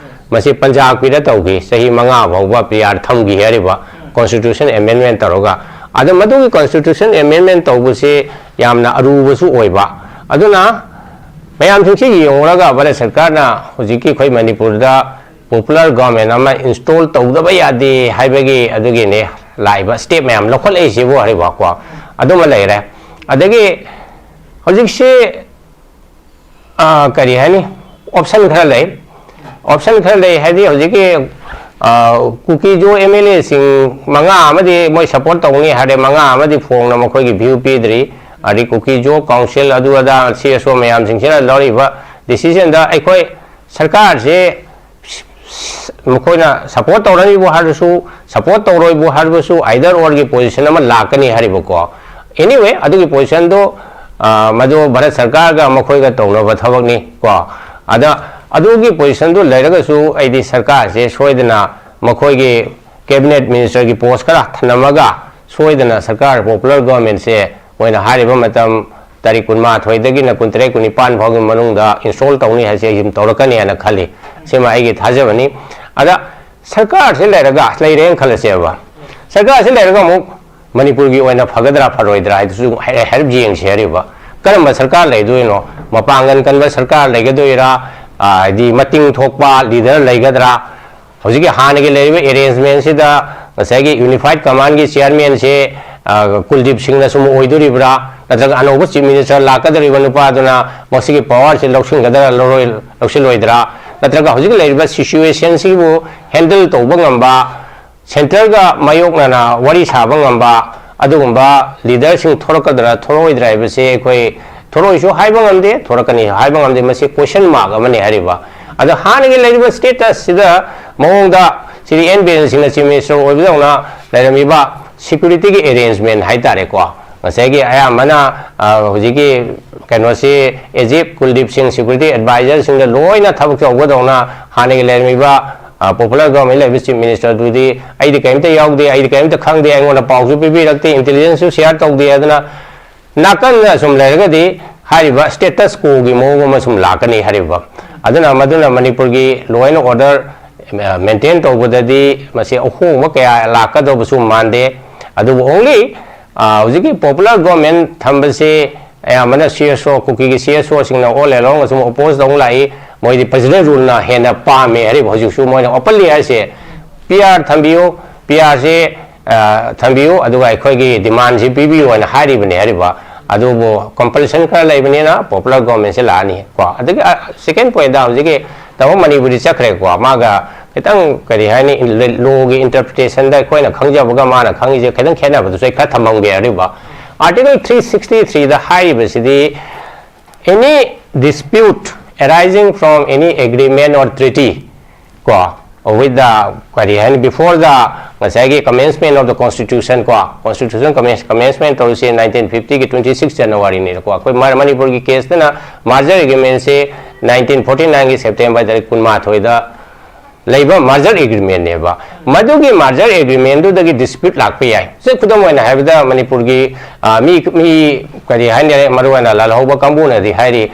ꯃꯁꯤ ꯄꯟꯖꯥꯕꯀꯤꯗ ꯇꯧꯈꯤ, ꯆꯍꯤ ꯃꯉꯥ ꯐꯥꯎꯕ P R ꯊꯝꯈꯤ ꯍꯥꯏꯔꯤꯕ constitution amendment ꯇꯧꯔꯒ꯫ ꯑꯗꯣ ꯃꯗꯨꯒꯤ constitution amendment ꯇꯧꯕꯁꯤ ꯌꯥꯝꯅ ꯑꯔꯨꯕꯁꯨ ꯑꯣꯏꯕ꯫ ꯑꯗꯨꯅ ꯃꯌꯥꯝꯁꯤꯡꯁꯤ ꯌꯦꯡꯂꯒ ꯚꯥꯔꯠ ꯁꯔꯀꯥꯔꯅ ꯍꯧꯖꯤꯛꯀꯤ ꯑꯩꯈꯣꯏ ꯃꯅꯤꯄꯨꯔꯗ ꯄꯣꯄꯨꯂꯔ ꯒꯣꯔꯃꯦꯟ ꯑꯃ ꯏꯟꯁꯇꯣꯜ ꯇꯧꯗꯕ ꯌꯥꯗꯦ ꯍꯥꯏꯕꯒꯤ ꯑꯗꯨꯒꯤꯅꯦ ꯂꯥꯛꯏꯕ ꯁ꯭ꯇꯦꯞ ꯃꯌꯥꯝ ꯂꯧꯈꯠꯂꯛꯏꯁꯤꯕꯨ ꯍꯥꯏꯔꯤꯕꯀꯣ꯫ ꯑꯗꯨꯃ ꯂꯩꯔꯦ꯫ ꯑꯗꯒꯤ ꯍꯧꯖꯤꯛꯁꯤ ꯑ, ꯀꯔꯤ ꯍꯥꯏꯅꯤ, ꯑꯣꯞꯁꯟ ꯈꯔ ꯂꯩ꯫ ꯑꯣꯞꯁꯟ ꯈꯔ ꯂꯩ ꯍꯥꯏꯗꯤ ꯍꯧꯖꯤꯛꯀꯤ, ꯑ, ꯀꯨꯀꯤꯖꯣ ꯑꯦꯝ ꯑꯦꯜ ꯑꯦꯁꯤꯡ ꯃꯉꯥ ꯑꯃꯗꯤ ꯃꯣꯏ ꯁꯄꯣꯔꯠ ꯇꯧꯅꯤ ꯍꯥꯏꯔꯦ, ꯃꯉꯥ ꯑꯃꯗꯤ ꯐꯣꯡꯅ ꯃꯈꯣꯏꯒꯤ ꯚ꯭ꯌꯨ ꯄꯤꯗ꯭ꯔꯤ꯫ ꯑꯗꯩ ꯀꯨꯀꯤꯖꯣ ꯀꯥꯎꯟꯁꯤꯜ ꯑꯗꯨ ꯑꯗꯥ ꯁꯤ ꯑꯦꯁ ꯑꯣ ꯃꯌꯥꯝꯁꯤꯡꯁꯤꯅ ꯂꯧꯔꯤꯕ ꯗꯤꯁꯤꯖꯟꯗ ꯑꯩꯈꯣꯏ ꯁꯔꯀꯥꯔꯁꯦ ꯃꯈꯣꯏꯅ ꯁꯄꯣꯔꯠ ꯇꯧꯔꯅꯤꯕꯨ ꯍꯥꯏꯔꯁꯨ, ꯁꯄꯣꯔꯠ ꯇꯧꯔꯣꯏꯕꯨ ꯍꯥꯏꯔꯕꯁꯨ, ꯑꯥꯏꯗꯔ ꯑꯣꯔꯒꯤ ꯄꯣꯖꯤꯁꯟ ꯑꯃ ꯂꯥꯛꯀꯅꯤ ꯍꯥꯏꯔꯤꯕꯀꯣ꯫ ꯑꯦꯅꯤꯋꯦ, ꯑꯗꯨꯒꯤ ꯄꯣꯖꯤꯁꯟꯗꯣ, ꯑ, ꯃꯗꯨ ꯚꯥꯔꯠ ꯁꯔꯀꯥꯔꯒ ꯃꯈꯣꯏꯒ ꯇꯧꯅꯕ ꯊꯕꯛꯅꯤ ꯀꯣ꯫ ꯑꯗ ꯑꯗꯨꯒꯤ ꯄꯣꯖꯤꯁꯟꯗꯨ ꯂꯩꯔꯒꯁꯨ ꯑꯩꯗꯤ ꯁꯔꯀꯥꯔꯁꯦ ꯁꯣꯏꯗꯅ ꯃꯈꯣꯏꯒꯤ ꯀꯦꯕꯤꯅꯦꯠ ꯃꯤꯅꯤꯁꯇꯔꯒꯤ ꯄꯣꯁ ꯈꯔ ꯊꯝꯂꯝꯃꯒ ꯁꯣꯏꯗꯅ ꯁꯔꯀꯥꯔ, ꯄꯣꯄꯨꯂꯔ ꯒꯣꯔꯃꯦꯟꯁꯦ ꯃꯣꯏꯅ ꯍꯥꯏꯔꯤꯕ ꯃꯇꯝ ꯇꯥꯔꯤꯛ ꯀꯨꯟꯃꯥꯊꯣꯏꯗꯒꯤꯅ ꯀꯨꯟꯇꯔꯦꯠ, ꯀꯨꯟꯅꯤꯄꯥꯟ ꯐꯥꯎꯒꯤ ꯃꯅꯨꯡꯗ ꯏꯟꯁꯇꯣꯜ ꯇꯧꯅꯤ ꯍꯥꯏꯁꯦ ꯑꯩ ꯑꯗꯨꯝ ꯇꯧꯔꯛꯀꯅꯤ ꯍꯥꯏꯅ ꯈꯜꯂꯤ꯫ ꯁꯤꯃ ꯑꯩꯒꯤ ꯊꯥꯖꯕꯅꯤ꯫ ꯑꯗ ꯁꯔꯀꯥꯔꯁꯤ ꯂꯩꯔꯒ, ꯂꯩꯔꯦꯅ ꯈꯜꯂꯁꯦꯕ, ꯁꯔꯀꯥꯔꯁꯤ ꯂꯩꯔꯒ ꯑꯃꯨꯛ ꯃꯅꯤꯄꯨꯔꯒꯤ ꯑꯣꯏꯅ ꯐꯒꯗ꯭ꯔꯥ ꯐꯔꯣꯏꯗ꯭ꯔꯥ ꯍꯥꯏꯗꯨꯁꯨ ꯍꯥꯏ-, ꯍꯥꯏꯔꯞ ꯌꯦꯡꯁꯤ ꯍꯥꯏꯔꯤꯕ꯫ ꯀꯔꯝꯕ ꯁꯔꯀꯥꯔ ꯂꯩꯗꯣꯏꯅꯣ? ꯃꯄꯥꯡꯒꯜ ꯀꯟꯕ ꯁꯔꯀꯥꯔ ꯂꯩꯒꯗꯣꯏꯔꯥ? ꯑ, ꯍꯥꯏꯗꯤ ꯃꯇꯤꯡ ꯊꯣꯛꯄ ꯂꯤꯗꯔ ꯂꯩꯒꯗ꯭ꯔꯥ? ꯍꯧꯖꯤꯛꯀꯤ ꯍꯥꯟꯅꯒꯤ ꯂꯩꯔꯤꯕ ꯑꯦꯔꯦꯟꯖꯃꯦꯟꯁꯤꯗ ꯉꯁꯥꯏꯒꯤ ꯌꯨꯅꯤꯐꯥꯏꯠ ꯀꯃꯥꯟꯒꯤ ꯆꯤꯌꯥꯔꯃꯦꯟꯁꯦ, ꯑ, ꯀꯨꯜꯗꯤꯞ ꯁꯤꯡꯅ ꯁꯨꯝ ꯑꯣꯏꯗꯣꯔꯤꯕ꯭ꯔꯥ? ꯅꯠꯇ꯭ꯔꯒ ꯑꯅꯧꯕ ꯆꯤꯐ ꯃꯤꯅꯤꯁꯇꯔ ꯂꯥꯛꯀꯗꯧꯔꯤꯕ ꯅꯨꯄꯥꯗꯨꯅ ꯃꯁꯤꯒꯤ ꯄꯋꯥꯔꯁꯦ ꯂꯧꯁꯤꯟꯒꯗ꯭ꯔꯥ, ꯂꯧꯔꯣꯏ-, ꯂꯧꯁꯤꯜꯂꯣꯏꯗ꯭ꯔꯥ? ꯅꯠꯇ꯭ꯔꯒ ꯍꯧꯖꯤꯛ ꯂꯩꯔꯤꯕ ꯁꯤꯆꯨꯋꯦꯁꯟꯁꯤꯕꯨ ꯍꯦꯟꯗꯜ ꯇꯧꯕ ꯉꯝꯕ, ꯁꯦꯟꯇꯔꯒ ꯃꯥꯌꯣꯛꯅꯅ ꯋꯥꯔꯤ ꯁꯥꯕ ꯉꯝꯕ ꯑꯗꯨꯒꯨꯝꯕ ꯂꯤꯗꯔꯁꯤꯡ ꯊꯣꯔꯛꯀꯗ꯭ꯔꯥ, ꯊꯣꯔꯛꯑꯣꯏꯗ꯭ꯔꯥ ꯍꯥꯏꯕꯁꯦ ꯑꯩꯈꯣꯏ ꯊꯣꯔꯛꯑꯣꯏꯁꯨ ꯍꯥꯏꯕ ꯉꯝꯗꯦ, ꯊꯣꯔꯛꯀꯅꯤ ꯍꯥꯏꯕ ꯉꯝꯗꯦ꯫ ꯃꯁꯤ ꯀꯣꯏꯁꯟ ꯃꯥꯔꯛ ꯑꯃꯅꯤ ꯍꯥꯏꯔꯤꯕ꯫ ꯑꯗꯣ ꯍꯥꯟꯅꯒꯤ ꯂꯩꯔꯤꯕ ꯁ꯭ꯇꯦꯇꯁꯁꯤꯗ ꯃꯑꯣꯡꯗ ꯁꯤꯗꯤ ꯑꯦꯟ ꯕꯤꯔꯦꯟ ꯁꯤꯡꯅ ꯆꯤꯐ ꯃꯤꯅꯤꯁꯇꯔ ꯑꯣꯏꯕꯗꯧꯅ ꯂꯩꯔꯝꯃꯤꯕ ꯁꯦꯀ꯭ꯌꯨꯔꯤꯇꯤꯒꯤ ꯑꯦꯔꯦꯟꯖꯃꯦꯟ ꯍꯥꯏꯇꯥꯔꯦꯀꯣ, ꯉꯁꯥꯏꯒꯤ ꯑꯌꯥꯝꯕꯅ, ꯑ, ꯍꯧꯖꯤꯛꯀꯤ ꯀꯩꯅꯣꯁꯤ ꯑꯦꯖꯤꯞ ꯀꯨꯜꯗꯤꯞ ꯁꯤꯡ ꯁꯦꯀ꯭ꯌꯨꯔꯤꯇꯤ ꯑꯦꯗꯚꯥꯏꯖꯔꯁꯤꯡꯗ ꯂꯣꯏꯅ ꯊꯕꯛ ꯇꯧꯒꯗꯧꯅ ꯍꯥꯟꯅꯒꯤ ꯂꯩꯔꯝꯃꯤꯕ, ꯑ, ꯄꯣꯄꯨꯂꯔ ꯒꯣꯔꯃꯦꯟ ꯂꯩꯕ ꯆꯤꯐ ꯃꯤꯅꯤꯁꯇꯔꯗꯨꯗꯤ ꯑꯩꯗꯤ ꯀꯔꯤꯝꯇ ꯌꯥꯎꯗꯦ, ꯑꯩꯗꯤ ꯀꯔꯤꯝꯇ ꯈꯪꯗꯦ, ꯑꯩꯉꯣꯟꯗ ꯄꯥꯎꯁꯨ ꯄꯤꯕꯤꯔꯛꯇꯦ, ꯏꯟꯇꯦꯂꯤꯖꯦꯟꯁꯁꯨ ꯁꯤꯌꯥꯔ ꯇꯧꯗꯦ꯫ ꯑꯗꯨꯅ ꯅꯥꯀꯟꯗ ꯁꯨꯝ ꯂꯩꯔꯒꯗꯤ ꯍꯥꯏꯔꯤꯕ ꯁ꯭ꯇꯦꯇꯁ ꯀꯣꯒꯤ ꯃꯑꯣꯡ ꯑꯃ ꯁꯨꯝ ꯂꯥꯛꯀꯅꯤ ꯍꯥꯏꯔꯤꯕ꯫ ꯑꯗꯨꯅ ꯃꯗꯨꯅ ꯃꯅꯤꯄꯨꯔꯒꯤ ꯂꯣ ꯑꯦꯟ ꯑꯣꯔꯗꯔ ꯃꯦꯟꯇꯦꯟ ꯇꯧꯕꯗꯗꯤ ꯃꯁꯤ ꯑꯍꯣꯡꯕ ꯀꯌꯥ ꯂꯥꯛꯀꯗꯧꯕꯁꯨ ꯃꯥꯟꯗꯦ꯫ ꯑꯗꯨꯕꯨ only, ꯑ, ꯍꯧꯖꯤꯛꯀꯤ ꯄꯣꯄꯨꯂꯔ ꯒꯣꯔꯃꯦꯟ ꯊꯝꯕꯁꯤ ꯑꯌꯥꯝꯕꯅ ꯁꯤ ꯑꯦꯁ ꯑꯣ, ꯀꯨꯀꯤꯒꯤ ꯁꯤ ꯑꯦꯁ ꯑꯣꯁꯤꯡꯅ all along ꯑꯁꯨꯝ ꯑꯣꯄꯣꯖ ꯇꯧ ꯂꯥꯛꯏ꯫ ꯃꯣꯏꯗꯤ ꯄ꯭ꯔꯦꯁꯤꯗꯦꯟ ꯔꯨꯜꯅ ꯍꯦꯟꯅ ꯄꯥꯝꯃꯦ ꯍꯥꯏꯔꯤꯕ꯫ ꯍꯧꯖꯤꯛꯁꯨ ꯃꯣꯏꯅ ꯑꯣꯄꯟꯂꯤ ꯍꯥꯏꯔꯤꯁꯦ, ꯄꯤ ꯑꯥꯔ ꯊꯝꯕꯤꯌꯨ, ꯄꯤ ꯑꯥꯔꯁꯦ ꯊꯝꯕꯤꯌꯨ, ꯑꯗꯨꯒ ꯑꯩꯈꯣꯏꯒꯤ ꯗꯤꯃꯥꯟꯁꯤ ꯄꯤꯕꯤꯌꯨ ꯍꯥꯏꯅ ꯍꯥꯏꯔꯤꯕꯅꯦ ꯍꯥꯏꯔꯤꯕ꯫ ꯑꯗꯨꯕꯨ ꯀꯝꯄꯜꯁꯟ ꯈꯔ ꯂꯩꯕꯅꯤꯅ ꯄꯣꯄꯨꯂꯔ ꯒꯣꯔꯃꯦꯟꯁꯦ ꯂꯥꯛꯑꯅꯤ ꯀꯣ꯫ ꯑꯗꯒꯤ ꯁꯦꯀꯦꯟ ꯄꯣꯏꯟꯗ ꯍꯧꯖꯤꯛꯀꯤ ꯇꯥꯃꯣ ꯃꯅꯤꯄꯨꯔꯗꯤ ꯆꯠꯈ꯭ꯔꯦꯀꯣ, ꯃꯥꯒ ꯈꯤꯇꯪ ꯀꯔꯤ ꯍꯥꯏꯅꯤ, ꯂꯣꯒꯤ ꯏꯟꯇꯔꯄ꯭ꯔꯤꯇꯦꯁꯟꯗ ꯑꯩꯈꯣꯏꯅ ꯈꯪꯖꯕꯒ ꯃꯥꯅ ꯈꯪꯉꯤꯁꯦ ꯈꯤꯇꯪ ꯈꯦꯠꯅꯕꯗꯨꯁꯨ ꯑꯩ ꯈꯔ ꯊꯝꯃꯝꯒꯦ ꯍꯥꯏꯔꯤꯕ꯫ Article three sixty third ꯍꯥꯏꯔꯤꯕꯁꯤꯗꯤ, any dispute arising from any agreement or treaty ꯀꯣ, with the, ꯀꯔꯤ ꯍꯥꯏꯅꯤ, before the, ꯉꯁꯥꯏꯒꯤ commencement of the constitution ꯀꯣ, constitution commence- commencement ꯇꯧꯔꯤꯁꯦ ꯅꯥꯏꯟꯇꯤꯟ ꯐꯤꯐꯇꯤꯒꯤ ꯇ꯭ꯋꯦꯟꯇꯤ ꯁꯤꯛꯁ ꯖꯅꯋꯥꯔꯤꯅꯤꯅꯀꯣ꯫ ꯑꯩꯈꯣꯏ ꯃ- ꯃꯅꯤꯄꯨꯔꯒꯤ ꯀꯦꯁꯇꯅ ꯃꯥꯔꯖꯔ ꯑꯦꯒ꯭ꯔꯤꯃꯦꯟꯁꯦ ꯅꯥꯏꯟꯇꯤꯟ ꯐꯣꯔꯇꯤ ꯅꯥꯏꯟꯒꯤ ꯁꯦꯞꯇꯦꯝꯕꯔ ꯇꯥꯔꯤꯛ ꯀꯨꯟꯃꯥꯊꯣꯏꯗ ꯂꯩꯕ ꯃꯥꯔꯖꯔ ꯑꯦꯒ꯭ꯔꯤꯃꯦꯟꯅꯦꯕ꯫ ꯃꯗꯨꯒꯤ ꯃꯥꯔꯖꯔ ꯑꯦꯒ꯭ꯔꯤꯃꯦꯟꯗꯨꯗꯒꯤ ꯗꯤꯁꯄ꯭ꯌꯨꯠ ꯂꯥꯛꯄ ꯌꯥꯏ꯫ ꯁꯦ, ꯈꯨꯗꯝ ꯑꯣꯏꯅ ꯍꯥꯏꯔꯕꯗ ꯃꯅꯤꯄꯨꯔꯒꯤ, ꯑ, ꯃꯤ ꯃꯤ ꯀꯔꯤ ꯍꯥꯏꯅꯔꯦ, ꯃꯔꯨꯑꯣꯏꯅ ꯂꯥꯜꯍꯧꯕ ꯀꯥꯡꯕꯨꯅꯗꯤ ꯍꯥꯏꯔꯤ,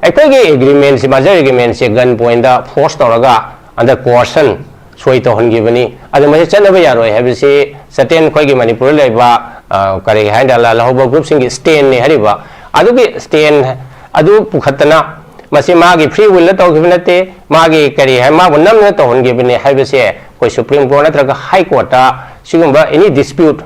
ꯑꯩꯈꯣꯏꯒꯤ ꯑꯦꯒ꯭ꯔꯤꯃꯦꯟꯁꯤ, ꯃꯥꯔꯖꯔ ꯑꯦꯒ꯭ꯔꯤꯃꯦꯟꯁꯤ ꯒꯟ ꯄꯣꯏꯟꯗ ꯐꯣꯔꯁ ꯇꯧꯔꯒ under coercion ꯁꯣꯏ ꯇꯧꯍꯟꯈꯤꯕꯅꯤ꯫ ꯑꯗꯨ ꯃꯁꯤ ꯆꯠꯅꯕ ꯌꯥꯔꯣꯏ ꯍꯥꯏꯕꯁꯤ ꯁꯇꯦꯟ ꯑꯩꯈꯣꯏꯒꯤ ꯃꯅꯤꯄꯨꯔꯗ ꯂꯩꯕ, ꯑ, ꯀꯔꯤ ꯍꯥꯏꯅ ꯂꯥꯜꯍꯧꯕ ꯒ꯭ꯔꯨꯞꯁꯤꯡꯒꯤ ꯁ꯭ꯇꯦꯟꯅꯤ ꯍꯥꯏꯔꯤꯕ꯫ ꯑꯗꯨꯒꯤ ꯁ꯭ꯇꯦꯟ ꯑꯗꯨ ꯄꯨꯈꯠꯇꯅ, ꯃꯁꯤ ꯃꯥꯒꯤ ꯐ꯭ꯔꯤ ꯋꯤꯜꯗ ꯇꯧꯈꯤꯕ ꯅꯠꯇꯦ, ꯃꯥꯒꯤ ꯀꯔꯤ ꯍꯥꯏ, ꯃꯥꯕꯨ ꯅꯝꯗꯅ ꯇꯧꯍꯟꯈꯤꯕꯅꯤ ꯍꯥꯏꯕꯁꯦ ꯑꯩꯈꯣꯏ ꯁꯨꯄ꯭ꯔꯤꯝ ꯀꯣꯔꯠ ꯅꯠꯇ꯭ꯔꯒ ꯍꯥꯏ ꯀꯣꯔꯠꯇ ꯁꯤꯒꯨꯝꯕ ꯑꯦꯅꯤ ꯗꯤꯁꯄ꯭ꯌꯨꯠ,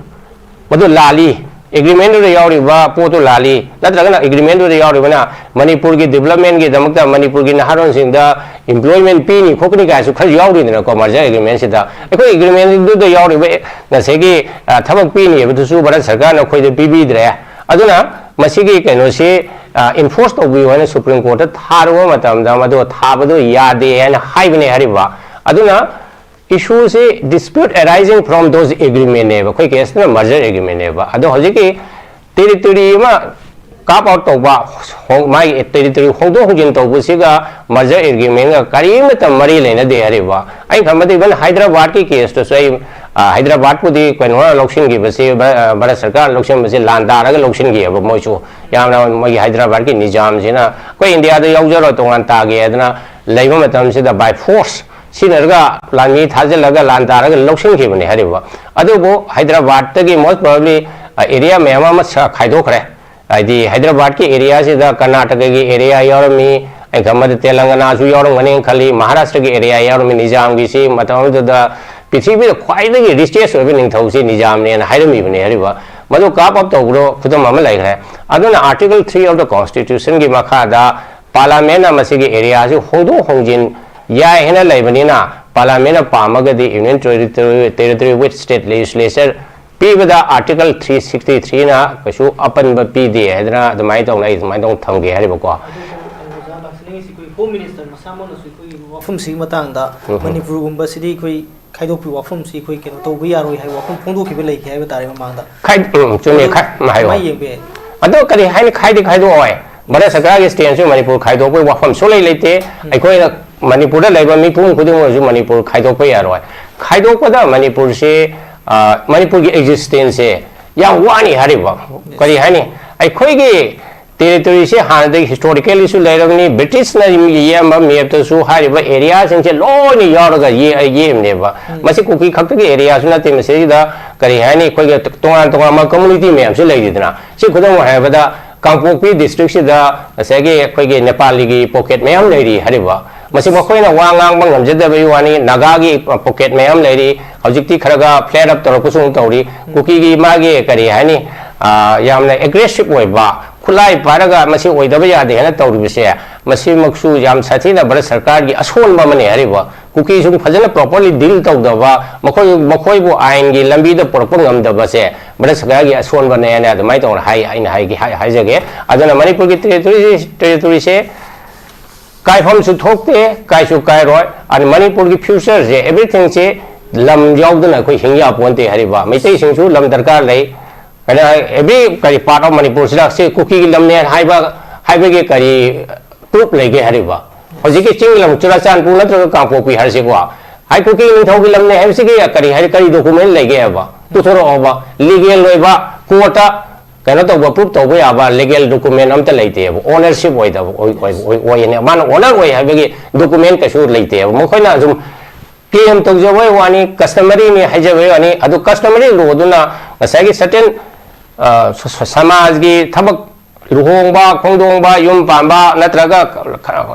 ꯃꯗꯨ ꯂꯥꯜꯂꯤ, ꯑꯦꯒ꯭ꯔꯤꯃꯦꯟꯗꯨꯗ ꯌꯥꯎꯔꯤꯕ ꯄꯣꯠꯇꯨ ꯂꯥꯜꯂꯤ, ꯅꯠꯇ꯭ꯔꯒꯅ ꯑꯦꯒ꯭ꯔꯤꯃꯦꯟꯗꯨꯗ ꯌꯥꯎꯔꯤꯕꯅ ꯃꯅꯤꯄꯨꯔꯒꯤ ꯗꯤꯕꯂꯞꯃꯦꯟꯒꯤꯗꯃꯛꯇ ꯃꯅꯤꯄꯨꯔꯒꯤ ꯅꯍꯥꯔꯣꯜꯁꯤꯡꯗ ꯏꯝꯄ꯭ꯂꯣꯏꯃꯦꯟ ꯄꯤꯅꯤ ꯈꯣꯠꯀꯅꯤ ꯀꯥꯏꯁꯨ ꯈꯔ ꯌꯥꯎꯔꯤꯗꯅꯀꯣ, ꯃꯥꯔꯖꯔ ꯑꯦꯒ꯭ꯔꯤꯃꯦꯟꯁꯤꯗ꯫ ꯑꯩꯈꯣꯏ ꯑꯦꯒ꯭ꯔꯤꯃꯦꯟꯗꯨꯗ ꯌꯥꯎꯔꯤꯕ, ꯑꯦ, ꯉꯁꯥꯏꯒꯤ, ꯑ, ꯊꯕꯛ ꯄꯤꯅꯤ ꯍꯥꯏꯕꯗꯨꯁꯨ ꯚꯥꯔꯠ ꯁꯔꯀꯥꯔꯅ ꯑꯩꯈꯣꯏꯗ ꯄꯤꯕꯤꯗ꯭ꯔꯦ꯫ ꯑꯗꯨꯅ ꯃꯁꯤꯒꯤ ꯀꯩꯅꯣꯁꯤ, ꯑ, ꯏꯟꯐꯣꯔꯁ ꯇꯧꯕꯤꯌꯨ ꯍꯥꯏꯅ ꯁꯨꯄ꯭ꯔꯤꯝ ꯀꯣꯔꯠꯇ ꯊꯥꯔꯨꯕ ꯃꯇꯝꯗ ꯃꯗꯨ ꯊꯥꯕꯗꯨ ꯌꯥꯗꯦ ꯍꯥꯏꯅ ꯍꯥꯏꯕꯅꯦ ꯍꯥꯏꯔꯤꯕ꯫ ꯑꯗꯨꯅ ꯏꯁꯨꯁꯤ dispute arising from those agreement ꯅꯦꯕ, ꯑꯩꯈꯣꯏ ꯀꯦꯁꯇꯅ ꯃꯥꯔꯖꯔ ꯑꯦꯒ꯭ꯔꯤꯃꯦꯟꯅꯦꯕ꯫ ꯑꯗꯣ ꯍꯧꯖꯤꯛꯀꯤ ꯇꯦꯔꯤꯇꯣꯔꯤ ꯑꯃ ꯀꯥꯞ ꯑꯥꯎꯠ ꯇꯧꯕ, ꯍꯣꯡ- ꯃꯥꯒꯤ ꯇꯦꯔꯤꯇꯣꯔꯤ ꯍꯣꯡꯗꯣꯛ ꯍꯣꯡꯖꯤꯟ ꯇꯧꯕꯁꯤꯒ ꯃꯥꯔꯖꯔ ꯑꯦꯒ꯭ꯔꯤꯃꯦꯟꯒ ꯀꯔꯤꯃꯠꯇ ꯃꯔꯤ ꯂꯩꯅꯗꯦ ꯍꯥꯏꯔꯤꯕ꯫ ꯑꯩꯅ ꯈꯟꯕꯗ ꯏꯚꯟ ꯍꯥꯏꯗ꯭ꯔꯕꯥꯗꯀꯤ ꯀꯦꯁꯇꯨꯁꯨ ꯑꯩ, ꯑ, ꯍꯥꯏꯗ꯭ꯔꯕꯥꯗꯄꯨꯗꯤ ꯀꯩꯅꯣꯅ ꯂꯧꯁꯤꯟꯈꯤꯕꯁꯤ, ꯚ-, ꯑ, ꯚꯥꯔꯠ ꯁꯔꯀꯥꯔꯅ ꯂꯧꯁꯤꯟꯕꯁꯤ ꯂꯥꯟ ꯇꯥꯔꯒ ꯂꯧꯁꯤꯟꯈꯤꯑꯕ꯫ ꯃꯣꯏꯁꯨ ꯌꯥꯝꯅ ꯃꯣꯏꯒꯤ ꯍꯥꯏꯗ꯭ꯔꯕꯥꯗꯀꯤ ꯅꯤꯖꯥꯝꯁꯤꯅ ꯑꯩꯈꯣꯏ ꯏꯟꯗꯤꯌꯥꯗ ꯌꯥꯎꯖꯔꯣꯏ, ꯇꯣꯉꯥꯟ ꯇꯥꯒꯦ ꯍꯥꯏꯗꯅ ꯂꯩꯕ ꯃꯇꯝꯁꯤꯗ by force ꯁꯤꯖꯤꯟꯅꯔꯒ ꯂꯥꯟꯃꯤ ꯊꯥꯖꯤꯜꯂꯒ ꯂꯥꯟ ꯇꯥꯔꯒ ꯂꯧꯁꯤꯟꯈꯤꯕꯅꯤ ꯍꯥꯏꯔꯤꯕ꯫ ꯑꯗꯨꯕꯨ ꯍꯥꯏꯗ꯭ꯔꯕꯥꯗꯇꯒꯤ most probably, ꯑ, ꯑꯦꯔꯤꯌꯥ ꯃꯌꯥꯝ ꯑꯃ ꯁ-, ꯈꯥꯏꯗꯣꯛꯈ꯭ꯔꯦ꯫ ꯍꯥꯏꯗꯤ ꯍꯥꯏꯗ꯭ꯔꯕꯥꯗꯀꯤ ꯑꯦꯔꯤꯌꯥꯁꯤꯗ ꯀꯔꯅꯥꯇꯀꯒꯤ ꯑꯦꯔꯤꯌꯥ ꯌꯥꯎꯔꯝꯃꯤ, ꯑꯩꯅ ꯈꯟꯕꯗ ꯇꯦꯂꯪꯒꯅꯥꯁꯨ ꯌꯥꯎꯔꯝꯒꯅꯤ ꯈꯜꯂꯤ, ꯃꯍꯥꯔꯥꯁꯇ꯭ꯔꯒꯤ ꯑꯦꯔꯤꯌꯥ ꯌꯥꯎꯔꯝꯃꯤ꯫ ꯅꯤꯖꯥꯝꯒꯤꯁꯤ ꯃꯇꯝ ꯑꯗꯨꯗ ꯄ꯭ꯔꯤꯊꯤꯕꯤꯗ ꯈ꯭ꯋꯥꯏꯗꯒꯤ ꯔꯤꯆꯦꯁ ꯑꯣꯏꯕ ꯅꯤꯡꯊꯧꯁꯤ ꯅꯤꯖꯥꯝꯅꯦꯅ ꯍꯥꯏꯔꯝꯃꯤꯕꯅꯦ꯫ ꯍꯥꯏꯔꯤꯕ ꯃꯗꯨ ꯀꯥꯞ ꯑꯞ ꯇꯧꯕꯗꯣ ꯈꯨꯗꯝ ꯑꯃ ꯂꯩꯈ꯭ꯔꯦ꯫ ꯑꯗꯨꯅ Article three of the Constitution ꯒꯤ ꯃꯈꯥꯗ ꯄꯥꯔꯂꯥꯃꯦꯟꯅ ꯃꯁꯤꯒꯤ ꯑꯦꯔꯤꯌꯥꯁꯤ ꯍꯣꯡꯗꯣꯛ ꯍꯣꯡꯖꯤꯟ ꯌꯥꯏ ꯍꯥꯏꯅ ꯂꯩꯕꯅꯤꯅ, ꯄꯥꯔꯂꯥꯃꯦꯟꯅ ꯄꯥꯝꯃꯒꯗꯤ Union Territory, Territory with State Legislature ꯄꯤꯕꯗ Article three sixty three ꯅ ꯀꯩꯁꯨ ꯑꯄꯟꯕ ꯄꯤꯗꯦ ꯍꯥꯏꯗꯅ ꯑꯗꯨꯃꯥꯏꯅ ꯇꯧꯅ ꯑꯩ ꯑꯗꯨꯃꯥꯏꯅ ꯇꯧꯅ ꯊꯝꯒꯦ ꯍꯥꯏꯔꯤꯕꯀꯣ꯫ ꯂꯥꯛꯆꯅꯤꯡꯉꯤꯁꯤ ꯑꯩꯈꯣꯏ ꯍꯣꯝ ꯃꯤꯅꯤꯁꯇꯔ ꯃꯁꯥꯃꯛꯅꯁꯨ ꯑꯩꯈꯣꯏꯒꯤ ꯋꯥꯐꯝꯁꯤꯒꯤ ꯃꯇꯥꯡꯗ ꯃꯅꯤꯄꯨꯔꯒꯨꯝꯕꯁꯤꯗꯤ ꯑꯩꯈꯣꯏ ꯈꯥꯏꯗꯣꯛꯄꯒꯤ ꯋꯥꯐꯝꯁꯤ ꯑꯩꯈꯣꯏ ꯀꯩꯅꯣ ꯇꯧꯕ ꯌꯥꯔꯣꯏ ꯍꯥꯏꯕ ꯋꯥꯐꯝ ꯐꯣꯡꯗꯣꯛꯈꯤꯕ ꯂꯩꯈꯤ ꯍꯥꯏꯕ ꯇꯥꯔꯦ ꯃꯃꯥꯡꯗ꯫ ꯈꯥꯏ ꯎꯝ, ꯆꯨꯝꯃꯤ꯫ ꯑꯗꯨ ꯈꯥꯏ ꯎꯝ, ꯍꯥꯏꯌꯣ꯫ ꯀꯃꯥꯏꯅ ꯌꯦꯡꯕ ꯌꯥꯏ? ꯑꯗꯣ ꯀꯔꯤ ꯍꯥꯏꯅ ꯈꯥꯏꯗꯤ ꯈꯥꯏꯗꯣꯛꯑꯣꯏ꯫ ꯚꯥꯔꯠ ꯁꯔꯀꯥꯔꯒꯤ ꯁ꯭ꯇꯦꯟꯁꯁꯨ ꯃꯅꯤꯄꯨꯔ ꯈꯥꯏꯗꯣꯛꯄꯒꯤ ꯋꯥꯐꯝ ꯁꯨꯡꯂꯩ ꯂꯩꯇꯦ꯫ ꯑꯩꯈꯣꯏꯅ ꯃꯅꯤꯄꯨꯔꯗ ꯂꯩꯕ ꯃꯤꯄꯨꯝ ꯈꯨꯗꯤꯡꯃꯛꯁꯨ ꯃꯅꯤꯄꯨꯔ ꯈꯥꯏꯗꯣꯛꯄ ꯌꯥꯔꯣꯏ꯫ ꯈꯥꯏꯗꯣꯛꯄꯗ ꯃꯅꯤꯄꯨꯔꯁꯤ, ꯑ, ꯃꯅꯤꯄꯨꯔꯒꯤ ꯑꯦꯛꯖꯤꯁꯇꯦꯟꯁꯁꯦ ꯌꯥꯝ ꯋꯥꯅꯤ ꯍꯥꯏꯔꯤꯕ꯫ ꯀꯔꯤ ꯍꯥꯏꯅꯤ? ꯑꯩꯈꯣꯏꯒꯤ ꯇꯦꯔꯤꯇꯣꯔꯤꯁꯦ ꯍꯥꯟꯅꯗꯒꯤ ꯍꯤꯁꯇꯣꯔꯤꯀꯦꯜꯂꯤꯁꯨ ꯂꯩꯔꯕꯅꯤ, ꯕ꯭ꯔꯤꯇꯤꯁꯅ ꯌꯦꯛꯑꯝꯕ ꯃꯦꯞꯇꯁꯨ ꯍꯥꯏꯔꯤꯕ ꯑꯦꯔꯤꯌꯥꯁꯤꯡꯁꯦ ꯂꯣꯏꯅ ꯌꯥꯎꯔꯒ ꯌꯦꯛ-, ꯌꯦꯛꯏꯕꯅꯦꯕ꯫ ꯃꯁꯤ ꯀꯨꯀꯤ ꯈꯛꯇꯒꯤ ꯑꯦꯔꯤꯌꯥꯁꯨ ꯅꯠꯇꯦ, ꯃꯁꯤꯗ ꯀꯔꯤ ꯍꯥꯏꯅꯤ, ꯑꯩꯈꯣꯏꯒꯤ ꯇꯣꯉꯥꯟ ꯇꯣꯉꯥꯟꯕ ꯀꯝꯃꯨꯅꯤꯇꯤ ꯃꯌꯥꯝꯁꯨ ꯂꯩꯔꯤꯗꯅ꯫ ꯁꯤ ꯈꯨꯗꯝ ꯑꯣꯏꯅ ꯍꯥꯏꯔꯕꯗ, ꯀꯥꯡꯄꯣꯛꯄꯤ ꯗꯤꯁꯇ꯭ꯔꯤꯛꯁꯤꯗ ꯉꯁꯥꯏꯒꯤ ꯑꯩꯈꯣꯏꯒꯤ ꯅꯦꯄꯥꯂꯤꯒꯤ ꯄꯣꯀꯦꯠ ꯃꯌꯥꯝ ꯂꯩꯔꯤ ꯍꯥꯏꯔꯤꯕ꯫ ꯃꯁꯤ ꯃꯈꯣꯏꯅ ꯋꯥ ꯉꯥꯡꯕ ꯉꯝꯖꯗꯕꯒꯤ ꯋꯥꯅꯤ, ꯅꯥꯒꯥꯒꯤ ꯄꯣꯀꯦꯠ ꯃꯌꯥꯝ ꯂꯩꯔꯤ꯫ ꯍꯧꯖꯤꯛꯇꯤ ꯈꯔꯒ ꯐ꯭ꯂꯦꯠ ꯑꯞ ꯇꯧꯔꯛꯄꯁꯨ ꯑꯃꯨꯛ ꯇꯧꯔꯤ꯫ ꯀꯨꯀꯤꯒꯤ ꯃꯥꯒꯤ ꯀꯔꯤ ꯍꯥꯏꯅꯤ, ꯑ, ꯌꯥꯝꯅ ꯑꯦꯒ꯭ꯔꯦꯁꯤꯞ ꯑꯣꯏꯕ, ꯈꯨꯠꯂꯥꯏ ꯄꯥꯏꯔꯒ ꯃꯁꯤ ꯑꯣꯏꯗꯕ ꯌꯥꯗꯦ ꯍꯥꯏꯅ ꯇꯧꯔꯤꯕꯁꯦ, ꯃꯁꯤꯃꯛꯁꯨ ꯌꯥꯝ ꯁꯥꯊꯤꯅ ꯚꯥꯔꯠ ꯁꯔꯀꯥꯔꯒꯤ ꯑꯁꯣꯟꯕ ꯑꯃꯅꯤ ꯍꯥꯏꯔꯤꯕ꯫ ꯀꯨꯀꯤꯁꯨ ꯐꯖꯅ ꯄ꯭ꯔꯣꯄꯔꯂꯤ ꯗꯤꯜ ꯇꯧꯗꯕ, ꯃꯈꯣꯏ, ꯃꯈꯣꯏꯕꯨ ꯑꯥꯏꯟꯒꯤ ꯂꯝꯕꯤꯗ ꯄꯨꯔꯛꯄ ꯉꯝꯗꯕꯁꯦ ꯚꯥꯔꯠ ꯁꯔꯀꯥꯔꯒꯤ ꯑꯁꯣꯟꯕꯅꯦꯅ ꯑꯗꯨꯃꯥꯏꯅ ꯇꯧꯅ ꯍꯥꯏ, ꯑꯩꯅ ꯍꯥꯏꯒꯦ, ꯍꯥꯏ-, ꯍꯥꯏꯖꯒꯦ꯫ ꯑꯗꯨꯅ ꯃꯅꯤꯄꯨꯔꯒꯤ ꯇꯦꯔꯤꯇꯣꯔꯤ, ꯇꯦꯔꯤꯇꯣꯔꯤꯁꯦ ꯀꯥꯏꯐꯝꯁꯨ ꯊꯣꯛꯇꯦ, ꯀꯥꯏꯁꯨ ꯀꯥꯏꯔꯣꯏ꯫ ꯑꯗꯨ ꯃꯅꯤꯄꯨꯔꯒꯤ ꯐ꯭ꯌꯨꯆꯔꯁꯦ, ꯑꯦꯚ꯭ꯔꯤꯊꯤꯡꯁꯦ ꯂꯝ ꯌꯥꯎꯗꯅ ꯑꯩꯈꯣꯏ ꯍꯤꯡ ꯌꯥꯄꯣꯟꯇꯦ ꯍꯥꯏꯔꯤꯕ꯫ ꯃꯩꯇꯩꯁꯤꯡꯁꯨ ꯂꯝ ꯗꯔꯀꯥꯔ ꯂꯩ꯫ ꯑꯗ ꯑꯦꯚ꯭ꯔꯤ ꯀꯔꯤ ꯄꯥꯔꯠ ꯑꯣꯐ ꯃꯅꯤꯄꯨꯔꯁꯤꯗ ꯁꯤ ꯀꯨꯀꯤꯒꯤ ꯂꯝꯅꯦ ꯍꯥꯏꯕ, ꯍꯥꯏꯕꯒꯤ ꯀꯔꯤ ꯄ꯭ꯔꯨꯐ ꯂꯩꯒꯦ ꯍꯥꯏꯔꯤꯕ? ꯍꯧꯖꯤꯛꯀꯤ ꯆꯤꯡ ꯂꯝ ꯆꯨꯔꯥꯆꯥꯟꯄꯨꯔ ꯅꯠꯇ꯭ꯔꯒ ꯀꯥꯡꯄꯣꯛꯄꯤ ꯍꯥꯏꯔꯁꯤꯀꯣ, ꯍꯥꯏ ꯀꯨꯀꯤ ꯅꯤꯡꯊꯧꯒꯤ ꯂꯝꯅꯦ ꯍꯥꯏꯕꯁꯤꯒꯤ ꯀꯔꯤ ꯍꯥꯏ, ꯀꯔꯤ ꯗꯣꯀꯨꯃꯦꯟ ꯂꯩꯒꯦ ꯍꯥꯏꯕ? ꯄꯨꯊꯣꯔꯛꯑꯣꯕ꯫ ꯂꯤꯒꯦꯜ ꯑꯣꯏꯕ ꯀꯣꯔꯠꯇ ꯀꯩꯅꯣ ꯇꯧꯕ, ꯄ꯭ꯔꯨꯐ ꯇꯧꯕ ꯌꯥꯕ ꯂꯤꯒꯦꯜ ꯗꯣꯀꯨꯃꯦꯟ ꯑꯝꯇ ꯂꯩꯇꯦꯕ꯫ ꯑꯣꯅꯔꯁꯤꯞ ꯑꯣꯏꯗꯕ ꯑꯣꯏ-, ꯑꯣꯏ-, ꯑꯣꯏ-, ꯑꯣꯏꯌꯦꯅꯦ꯫ ꯃꯥꯅ ꯑꯣꯅꯔ ꯑꯣꯏ ꯍꯥꯏꯕꯒꯤ ꯗꯣꯀꯨꯃꯦꯟ ꯀꯩꯁꯨ ꯂꯩꯇꯦꯕ꯫ ꯃꯈꯣꯏꯅ ꯑꯗꯨꯝ ꯀ꯭ꯂꯦꯝ ꯇꯧꯖꯕꯩ ꯋꯥꯅꯤ, ꯀꯁꯇꯃꯔꯤꯅꯤ ꯍꯥꯏꯖꯕꯩ ꯋꯥꯅꯤ꯫ ꯑꯗꯨ ꯀꯁꯇꯃꯔꯤ ꯂꯣꯗꯨꯅ ꯉꯁꯥꯏꯒꯤ ꯁꯔꯇꯦꯟ, ꯑ, ꯁ-, ꯁ-, ꯁꯃꯥꯖꯒꯤ ꯊꯕꯛ ꯂꯨꯍꯣꯡꯕ ꯈꯣꯡꯗꯣꯡꯕ, ꯌꯨꯝ ꯄꯥꯟꯕ, ꯅꯠꯇ꯭ꯔꯒ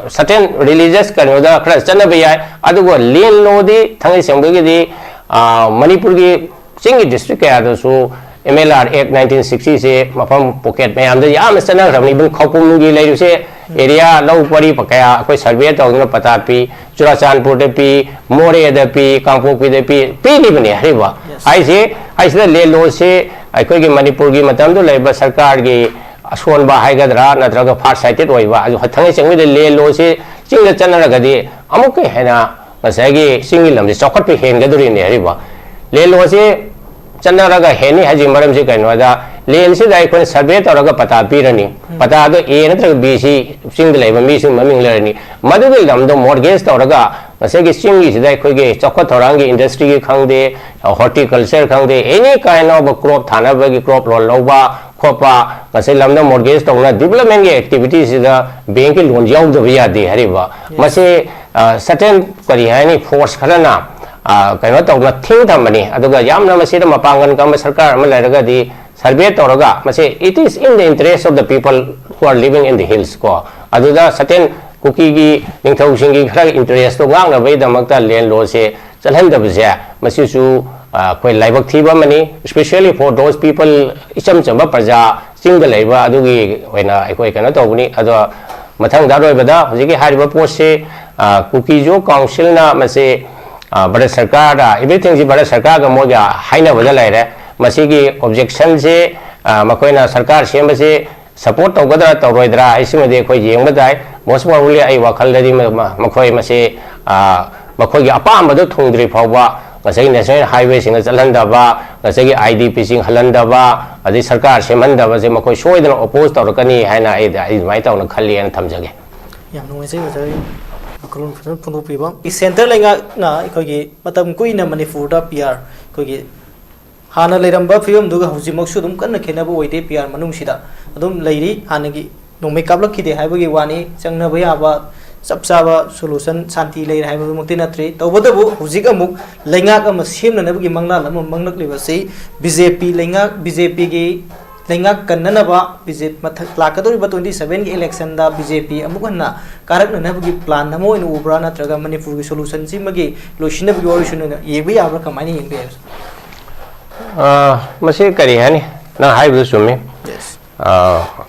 certain religious ꯀꯩꯅꯣꯗ ꯈꯔ ꯆꯠꯅꯕ ꯌꯥꯏ꯫ ꯑꯗꯨꯒ land lawꯗꯤ ꯊꯥꯡꯒꯩ ꯁꯦꯡꯕꯒꯤꯗꯤ, ꯑ, ꯃꯅꯤꯄꯨꯔꯒꯤ ꯆꯤꯡꯒꯤ district ꯀꯌꯥꯗꯁꯨ M L R Act nineteen sixty ꯁꯦ ꯃꯐꯝ pocket ꯃꯌꯥꯝꯗ ꯌꯥꯝꯅ ꯆꯠꯅꯈ꯭ꯔꯕꯅꯤ꯫ Even ꯈꯧꯄꯨꯝꯒꯤ ꯂꯩꯔꯤꯕꯁꯦ area ꯂꯧ ꯄꯔꯤ ꯀꯌꯥ ꯑꯩꯈꯣꯏ survey ꯇꯧꯗꯅ ꯄꯇꯥ ꯄꯤ, ꯆꯨꯔꯥꯆꯥꯟꯄꯨꯔꯗ ꯄꯤ, ꯃꯣꯔꯦꯗ ꯄꯤ, ꯀꯥꯡꯄꯣꯛꯄꯤꯗ ꯄꯤ, ꯄꯤꯔꯤꯕꯅꯤ ꯍꯥꯏꯔꯤꯕ꯫ Yes. ꯍꯥꯏꯁꯦ, ꯍꯥꯏꯁꯤꯗ land lawꯁꯦ ꯑꯩꯈꯣꯏꯒꯤ ꯃꯅꯤꯄꯨꯔꯒꯤ ꯃꯇꯝꯗꯨ ꯂꯩꯕ ꯁꯔꯀꯥꯔꯒꯤ ꯑꯁꯣꯟꯕ ꯍꯥꯏꯒꯗ꯭ꯔꯥ, ꯅꯠꯇ꯭ꯔꯒ far sighted ꯑꯣꯏꯕ, ꯑꯗꯨ ꯊꯥꯡꯒꯩ ꯁꯦꯡꯕꯗ land lawꯁꯦ ꯆꯤꯡꯗ ꯆꯠꯅꯔꯒꯗꯤ ꯑꯃꯨꯛꯀ ꯍꯦꯟꯅ ꯉꯁꯥꯏꯒꯤ ꯆꯤꯡꯒꯤ ꯂꯝꯁꯦ ꯆꯥꯎꯈꯠꯄ ꯍꯦꯟꯒꯗꯣꯔꯤꯅꯦ ꯍꯥꯏꯔꯤꯕ꯫ Land lawꯁꯦ ꯆꯠꯅꯔꯒ ꯍꯦꯟꯅꯤ ꯍꯥꯏꯁꯤꯒꯤ ꯃꯔꯝꯁꯤ ꯀꯩꯅꯣꯗ, landꯁꯤꯗ ꯑꯩꯈꯣꯏꯅ survey ꯇꯧꯔꯒ ꯄꯇꯥ ꯄꯤꯔꯅꯤ꯫ ꯎꯝ꯫ ꯄꯇꯥꯗꯣ A ꯅꯠꯇ꯭ꯔꯒ B ꯁꯤ ꯆꯤꯡꯗ ꯂꯩꯕ ꯃꯤꯁꯤꯡ ꯃꯃꯤꯡ ꯂꯩꯔꯅꯤ꯫ ꯃꯗꯨꯒꯤ ꯂꯝꯗꯣ mortgage ꯇꯧꯔꯒ ꯉꯁꯥꯏꯒꯤ ꯆꯤꯡꯒꯤꯁꯤꯗ ꯑꯩꯈꯣꯏꯒꯤ ꯆꯥꯎꯈꯠ ꯊꯧꯔꯥꯡꯒꯤ industryꯒꯤ ꯈꯪꯗꯦ, horticulture ꯈꯪꯗꯦ, any kind of crop ꯊꯥꯅꯕꯒꯤ crop loan ꯂꯧꯕ ꯈꯣꯠꯄ, ꯉꯁꯥꯏ ꯂꯝꯗ mortgage ꯇꯧꯅ developmentꯀꯤ activityꯁꯤꯗ bankꯀꯤ loan ꯌꯥꯎꯗꯕ ꯌꯥꯗꯦ ꯍꯥꯏꯔꯤꯕ꯫ Yes. ꯃꯁꯤ, ꯑ, certain ꯀꯔꯤ ꯍꯥꯏꯅꯤ, force ꯈꯔꯅ, ꯑ, ꯀꯩꯅꯣ ꯇꯧꯅ ꯊꯤꯡ ꯊꯝꯕꯅꯤ꯫ ꯑꯗꯨꯒ ꯌꯥꯝꯅ ꯃꯁꯤꯗ ꯃꯄꯥꯡꯒꯜ ꯀꯟꯕ ꯁꯔꯀꯥꯔ ꯑꯃ ꯂꯩꯔꯒꯗꯤ survey ꯇꯧꯔꯒ ꯃꯁꯤ it is in the interest of the people who are living in the hills ꯀꯣ, ꯑꯗꯨꯗ certain ꯀꯨꯀꯤꯒꯤ ꯅꯤꯡꯊꯧꯁꯤꯡꯒꯤ ꯈꯔ interestꯇꯣ ꯉꯥꯛꯅꯕꯒꯤꯗꯃꯛꯇ land lawꯁꯦ ꯆꯠꯍꯟꯗꯕꯁꯦ, ꯃꯁꯤꯁꯨ, ꯑ, ꯑꯩꯈꯣꯏ ꯂꯥꯏꯕꯛ ꯊꯤꯕ ꯑꯃꯅꯤ, especially for those people, ꯏꯆꯝ ꯆꯝꯕ ꯄ꯭ꯔꯖꯥ, ꯆꯤꯡꯗ ꯂꯩꯕ ꯑꯗꯨꯒꯤ ꯑꯣꯏꯅ ꯑꯩꯈꯣꯏ ꯀꯩꯅꯣ ꯇꯧꯕꯅꯤ꯫ ꯑꯗꯣ ꯃꯊꯪꯗ ꯑꯔꯣꯏꯕꯗ ꯍꯧꯖꯤꯛꯀꯤ ꯍꯥꯏꯔꯤꯕ ꯄꯣꯠꯁꯤ, ꯑ, ꯀꯨꯀꯤꯖꯣ councilꯅ ꯃꯁꯤ, ꯑ, ꯚꯥꯔꯠ ꯁꯔꯀꯥꯔꯗ, everythingꯁꯤ ꯚꯥꯔꯠ ꯁꯔꯀꯥꯔꯒ ꯃꯣꯏꯒ ꯍꯥꯏꯅꯕꯗ ꯂꯩꯔꯦ꯫ ꯃꯁꯤꯒꯤ objectionꯁꯤ, ꯑ, ꯃꯈꯣꯏꯅ ꯁꯔꯀꯥꯔ ꯁꯦꯝꯕꯁꯤ support ꯇꯧꯒꯗ꯭ꯔꯥ ꯇꯧꯔꯣꯏꯗ꯭ꯔꯥ ꯍꯥꯏꯁꯤꯃꯗꯤ ꯑꯩꯈꯣꯏ ꯌꯦꯡꯕ ꯇꯥꯏ꯫ Most probably ꯑꯩ ꯋꯥꯈꯜꯗꯗꯤ ꯃ-, ꯃ-, ꯃꯈꯣꯏ ꯃꯁꯤ, ꯑ, ꯃꯈꯣꯏꯒꯤ ꯑꯄꯥꯝꯕꯗꯨ ꯊꯨꯡꯗ꯭ꯔꯤ ꯐꯥꯎꯕ ꯉꯁꯥꯏꯒꯤ national highwayꯁꯤꯡꯗ ꯆꯠꯍꯟꯗꯕ, ꯉꯁꯥꯏꯒꯤ IDPꯁꯤꯡ ꯍꯜꯍꯟꯗꯕ, ꯑꯗꯩ ꯁꯔꯀꯥꯔ ꯁꯦꯝꯍꯟꯗꯕꯁꯦ ꯃꯈꯣꯏ ꯁꯣꯏꯗꯅ oppose ꯇꯧꯔꯛꯀꯅꯤ ꯍꯥꯏꯅ ꯑꯩ, ꯑꯩ ꯑꯗꯨꯃꯥꯏꯅ ꯇꯧꯅ ꯈꯜꯂꯤ ꯍꯥꯏꯅ ꯊꯝꯖꯒꯦ꯫ ꯌꯥꯝ ꯅꯨꯡꯉꯥꯏꯖꯩ ꯑꯣꯖꯥꯒꯤ ꯋꯥꯈꯜꯂꯣꯟ ꯐꯖꯅ ꯐꯣꯡꯗꯣꯛꯄꯤꯕ꯫ Centre ꯂꯩꯉꯥꯛꯅ ꯑꯩꯈꯣꯏꯒꯤ ꯃꯇꯝ ꯀꯨꯏꯅ ꯃꯅꯤꯄꯨꯔꯗ P R ꯑꯩꯈꯣꯏꯒꯤ ꯍꯥꯟꯅ ꯂꯩꯔꯝꯕ ꯐꯤꯕꯝꯗꯨꯒ ꯍꯧꯖꯤꯛꯃꯛꯁꯨ ꯑꯗꯨꯝ ꯀꯟꯅ ꯈꯦꯠꯅꯕ ꯑꯣꯏꯗꯦ, P R ꯃꯅꯨꯡꯁꯤꯗ ꯑꯗꯨꯝ ꯂꯩꯔꯤ꯫ ꯍꯥꯟꯅꯒꯤ ꯅꯣꯡꯃꯩ ꯀꯥꯞꯂꯛꯈꯤꯗꯦ ꯍꯥꯏꯕꯒꯤ ꯋꯥꯅꯤ, ꯆꯪꯅꯕ ꯌꯥꯕ ꯆꯞ ꯆꯥꯕ solution, ꯁꯥꯟꯇꯤ ꯂꯩꯔꯦ ꯍꯥꯏꯕꯗꯨꯃꯛꯇꯤ ꯅꯠꯇ꯭ꯔꯤ꯫ ꯇꯧꯕꯇꯕꯨ ꯍꯧꯖꯤꯛ ꯑꯃꯨꯛ ꯂꯩꯉꯥꯛ ꯑꯃ ꯁꯦꯝꯅꯅꯕꯒꯤ ꯃꯪꯂꯥꯟ ꯑꯃ ꯃꯪꯂꯛꯂꯤꯕꯁꯤ BJP ꯂꯩꯉꯥꯛ, BJPꯒꯤ ꯂꯩꯉꯥꯛ ꯀꯟꯅꯅꯕ ꯕꯤ ꯖꯦ ꯄꯤ ꯃꯊꯛ ꯂꯥꯛꯀꯗꯧꯔꯤꯕ twenty seven ꯒꯤ election ꯗ ꯕꯤ ꯖꯦ ꯄꯤ ꯑꯃꯨꯛ ꯍꯟꯅ ꯀꯥꯔꯛꯅꯅꯕꯒꯤ plan ꯑꯃ ꯑꯣꯏꯅ ꯎꯕ꯭ꯔꯥ, ꯅꯠꯇ꯭ꯔꯒ ꯃꯅꯤꯄꯨꯔꯒꯤ solution ꯁꯤꯃꯒꯤ ꯂꯣꯏꯁꯤꯟꯅꯕꯒꯤ ꯋꯥꯔꯤꯁꯨ ꯅꯣꯏꯅ ꯌꯦꯡꯕ ꯌꯥꯕ꯭ꯔꯥ, ꯀꯃꯥꯏꯅ ꯌꯦꯡꯕ ꯌꯥꯏ? ꯑ, ꯃꯁꯤ ꯀꯔꯤ ꯍꯥꯏꯅꯤ? ꯅꯪ ꯍꯥꯏꯕꯗꯨ ꯆꯨꯝꯃꯤ꯫ Yes.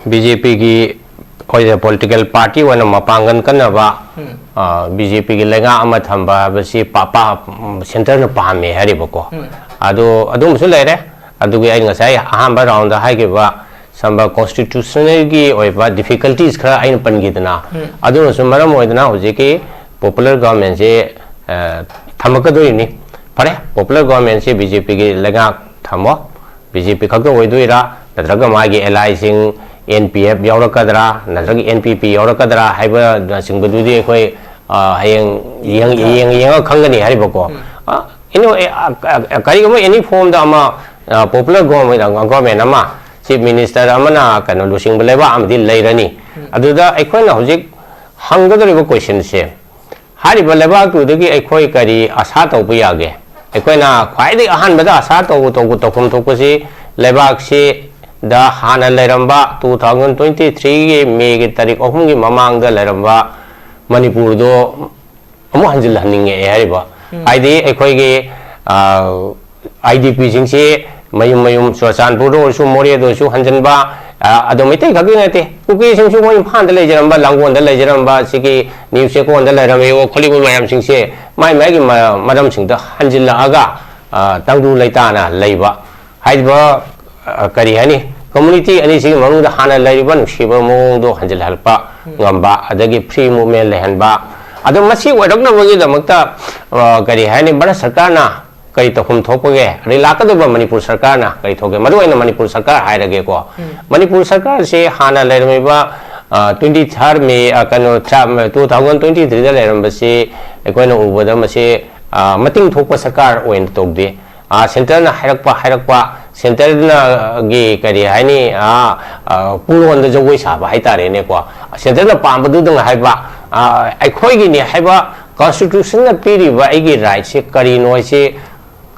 ꯕꯤ ꯖꯦ ꯄꯤꯒꯤ ꯑꯩꯈꯣꯏꯁꯦ political party ꯑꯣꯏꯅ ꯃꯄꯥꯡꯒꯜ ꯀꯟꯅꯕ, ꯎꯝ. ꯕꯤ ꯖꯦ ꯄꯤꯒꯤ ꯂꯩꯉꯥꯛ ꯑꯃ ꯊꯝꯕ ꯍꯥꯏꯕꯁꯤ ꯄꯥ-, ꯄꯥ-, centre ꯅ ꯄꯥꯝꯃꯦ ꯍꯥꯏꯔꯤꯕꯀꯣ꯫ ꯎꯝ. ꯑꯗꯨ ꯑꯗꯨꯝꯕꯁꯨ ꯂꯩꯔꯦ꯫ ꯑꯗꯨꯒꯤ ꯑꯩ ꯉꯁꯥꯏ ꯑꯍꯥꯟꯕ round ꯗ ꯍꯥꯏꯈꯤꯕ ꯁꯝꯕ constitutional ꯒꯤ ꯑꯣꯏꯕ difficulties ꯈꯔ ꯑꯩꯅ ꯄꯟꯈꯤꯗꯅ, ꯎꯝ. ꯑꯗꯨꯅꯁꯨ ꯃꯔꯝ ꯑꯣꯏꯗꯅ ꯍꯧꯖꯤꯛꯀꯤ popular government ꯁꯦ, ꯑ, ꯊꯝꯃꯛꯀꯗꯣꯔꯤꯕꯅꯤ꯫ ꯐꯔꯦ, popular government ꯁꯦ ꯕꯤ ꯖꯦ ꯄꯤꯒꯤ ꯂꯩꯉꯥꯛ ꯊꯝꯃꯣ, ꯕꯤ ꯖꯦ ꯄꯤ ꯈꯛꯇ ꯑꯣꯏꯗꯣꯏꯔꯥ, ꯅꯠꯇ꯭ꯔꯒ ꯃꯥꯒꯤ allyꯁꯤꯡ ꯑꯦꯟ ꯄꯤ ꯑꯦꯐ ꯌꯥꯎꯔꯛꯀꯗ꯭ꯔꯥ, ꯅꯠꯇ꯭ꯔꯒ ꯑꯦꯟ ꯄꯤ ꯄꯤ ꯌꯥꯎꯔꯛꯀꯗ꯭ꯔꯥ ꯍꯥꯏꯕꯅꯆꯤꯡꯕꯗꯨꯗꯤ ꯑꯩꯈꯣꯏ, ꯑ, ꯍꯌꯦꯡ ꯌꯦꯡ-, ꯌꯦꯡ-, ꯌꯦꯡꯉꯒ ꯈꯪꯒꯅꯤ ꯍꯥꯏꯔꯤꯕꯀꯣ꯫ ꯎꯝ. ꯑ, anyway, ꯑ, ꯑ, ꯀꯔꯤꯒꯨꯝꯕ any form ꯗ ꯑꯃ, ꯑ, popular government, government ꯑꯃ chief minister ꯑꯃꯅ ꯀꯩꯅꯣ ꯂꯨꯆꯤꯡꯕ ꯂꯩꯕꯥꯛ ꯑꯃꯗꯤ ꯂꯩꯔꯅꯤ꯫ ꯎꯝ. ꯑꯗꯨꯗ ꯑꯩꯈꯣꯏꯅ ꯍꯧꯖꯤꯛ ꯍꯪꯒꯗꯧꯔꯤꯕ question ꯁꯦ, ꯍꯥꯏꯔꯤꯕ ꯂꯩꯕꯥꯛꯇꯨꯗꯒꯤ ꯑꯩꯈꯣꯏ ꯀꯔꯤ ꯑꯁꯥ ꯇꯧꯕ ꯌꯥꯒꯦ? ꯑꯩꯈꯣꯏꯅ ꯈ꯭ꯋꯥꯏꯗꯒꯤ ꯑꯍꯥꯟꯕꯗ ꯑꯁꯥ ꯇꯧꯕ, ꯇꯧꯕ, ꯇꯧꯐꯝ ꯊꯣꯛꯄꯁꯤ ꯂꯩꯕꯥꯛꯁꯤꯗ ꯍꯥꯟꯅ ꯂꯩꯔꯝꯕ two thousand twenty three ꯒꯤ May ꯒꯤ ꯇꯥꯔꯤꯛ ꯑꯍꯨꯝꯒꯤ ꯃꯃꯥꯡꯗ ꯂꯩꯔꯝꯕ ꯃꯅꯤꯄꯨꯔꯗꯣ ꯑꯃꯨꯛ ꯍꯟꯖꯤꯜꯍꯟꯅꯤꯡꯉꯛꯑꯦ ꯍꯥꯏꯔꯤꯕ꯫ ꯎꯝ. ꯍꯥꯏꯗꯤ ꯑꯩꯈꯣꯏꯒꯤ, ꯑ, ꯑꯥꯏ ꯗꯤ ꯄꯤ ꯁꯤꯡꯁꯤ ꯃꯌꯨꯝ ꯃꯌꯨꯝ ꯆꯨꯔꯆꯥꯟꯄꯨꯔꯗ ꯑꯣꯏꯔꯁꯨ, ꯃꯣꯔꯦꯗ ꯑꯣꯏꯔꯁꯨ ꯍꯟꯖꯤꯟꯕ, ꯑ, ꯑꯗꯣ ꯃꯩꯇꯩ ꯈꯛꯀꯤ ꯅꯠꯇꯦ, ꯀꯨꯀꯤꯁꯤꯡꯁꯨ ꯃꯣꯏ ꯏꯝꯐꯥꯜꯗ ꯂꯩꯖꯔꯝꯕ, ꯂꯥꯡꯒꯣꯜꯗ ꯂꯩꯖꯔꯝꯕ, ꯁꯤꯒꯤ ꯅ꯭ꯌꯨ ꯆꯦꯛꯀꯣꯟꯗ ꯂꯩꯔꯝꯃꯤꯕ ꯈꯣꯠꯂꯤꯕ ꯃꯌꯥꯝꯁꯤꯡꯁꯦ ꯃꯥꯏ ꯃꯥꯏꯒꯤ ꯃ-, ꯃꯔꯝꯁꯤꯡꯗ ꯍꯟꯖꯤꯜꯂꯛꯑꯒ, ꯑ, ꯇꯪꯗꯨ ꯂꯩꯇꯥꯅ ꯂꯩꯕ ꯍꯥꯏꯔꯤꯕ, ꯑ, ꯀꯔꯤ ꯍꯥꯏꯅꯤ, community ꯑꯅꯤꯁꯤꯒꯤ ꯃꯅꯨꯡꯗ ꯍꯥꯟꯅ ꯂꯩꯔꯤꯕ ꯅꯨꯡꯁꯤꯕ ꯃꯑꯣꯡꯗꯣ ꯍꯟꯖꯤꯜꯍꯜꯂꯛꯄ ꯉꯝꯕ, ꯑꯗꯒꯤ free movement ꯂꯩꯍꯟꯕ, ꯑꯗꯣ ꯃꯁꯤ ꯑꯣꯏꯔꯛꯅꯕꯒꯤꯗꯃꯛꯇ, ꯑ, ꯀꯔꯤ ꯍꯥꯏꯅꯤ, ꯚꯥꯔꯠ ꯁꯔꯀꯥꯔꯅ ꯀꯔꯤ ꯇꯧꯐꯝ ꯊꯣꯛꯄꯒꯦ? ꯑꯗꯩ ꯂꯥꯛꯀꯗꯧꯕ ꯃꯅꯤꯄꯨꯔ ꯁꯔꯀꯥꯔꯅ ꯀꯔꯤ ꯊꯣꯛꯀꯦ? ꯃꯔꯨꯑꯣꯏꯅ ꯃꯅꯤꯄꯨꯔ ꯁꯔꯀꯥꯔ ꯍꯥꯏꯔꯒꯦꯀꯣ꯫ ꯎꯝ. ꯃꯅꯤꯄꯨꯔ ꯁꯔꯀꯥꯔꯁꯦ ꯍꯥꯟꯅ ꯂꯩꯔꯝꯃꯤꯕ, ꯑ, twenty third May, ꯑ, ꯀꯩꯅꯣ, ꯇꯔꯥ, two thousand twenty three ꯗ ꯂꯩꯔꯝꯕꯁꯤ ꯑꯩꯈꯣꯏꯅ ꯎꯕꯗ ꯃꯁꯤ, ꯑ, ꯃꯇꯤꯡ ꯊꯣꯛꯄ ꯁꯔꯀꯥꯔ ꯑꯣꯏꯅ ꯇꯧꯗꯦ꯫ ꯑ, centre ꯅ ꯍꯥꯏꯔꯛꯄ, ꯍꯥꯏꯔꯛꯄ, centre ꯅ, ꯒꯤ ꯀꯔꯤ ꯍꯥꯏꯅꯤ, ꯑ, ꯑ, ꯄꯨꯡꯂꯣꯟꯗ ꯖꯒꯣꯏ ꯁꯥꯕ ꯍꯥꯏꯇꯥꯔꯦꯅꯦꯀꯣ꯫ Centre ꯅ ꯄꯥꯝꯕꯗꯨꯗꯪ ꯍꯥꯏꯕ, ꯑ, ꯑꯩꯈꯣꯏꯒꯤꯅꯤ ꯍꯥꯏꯕ constitution ꯅ ꯄꯤꯔꯤꯕ ꯑꯩꯒꯤ right ꯁꯦ ꯀꯔꯤꯅꯣ ꯍꯥꯏꯁꯦ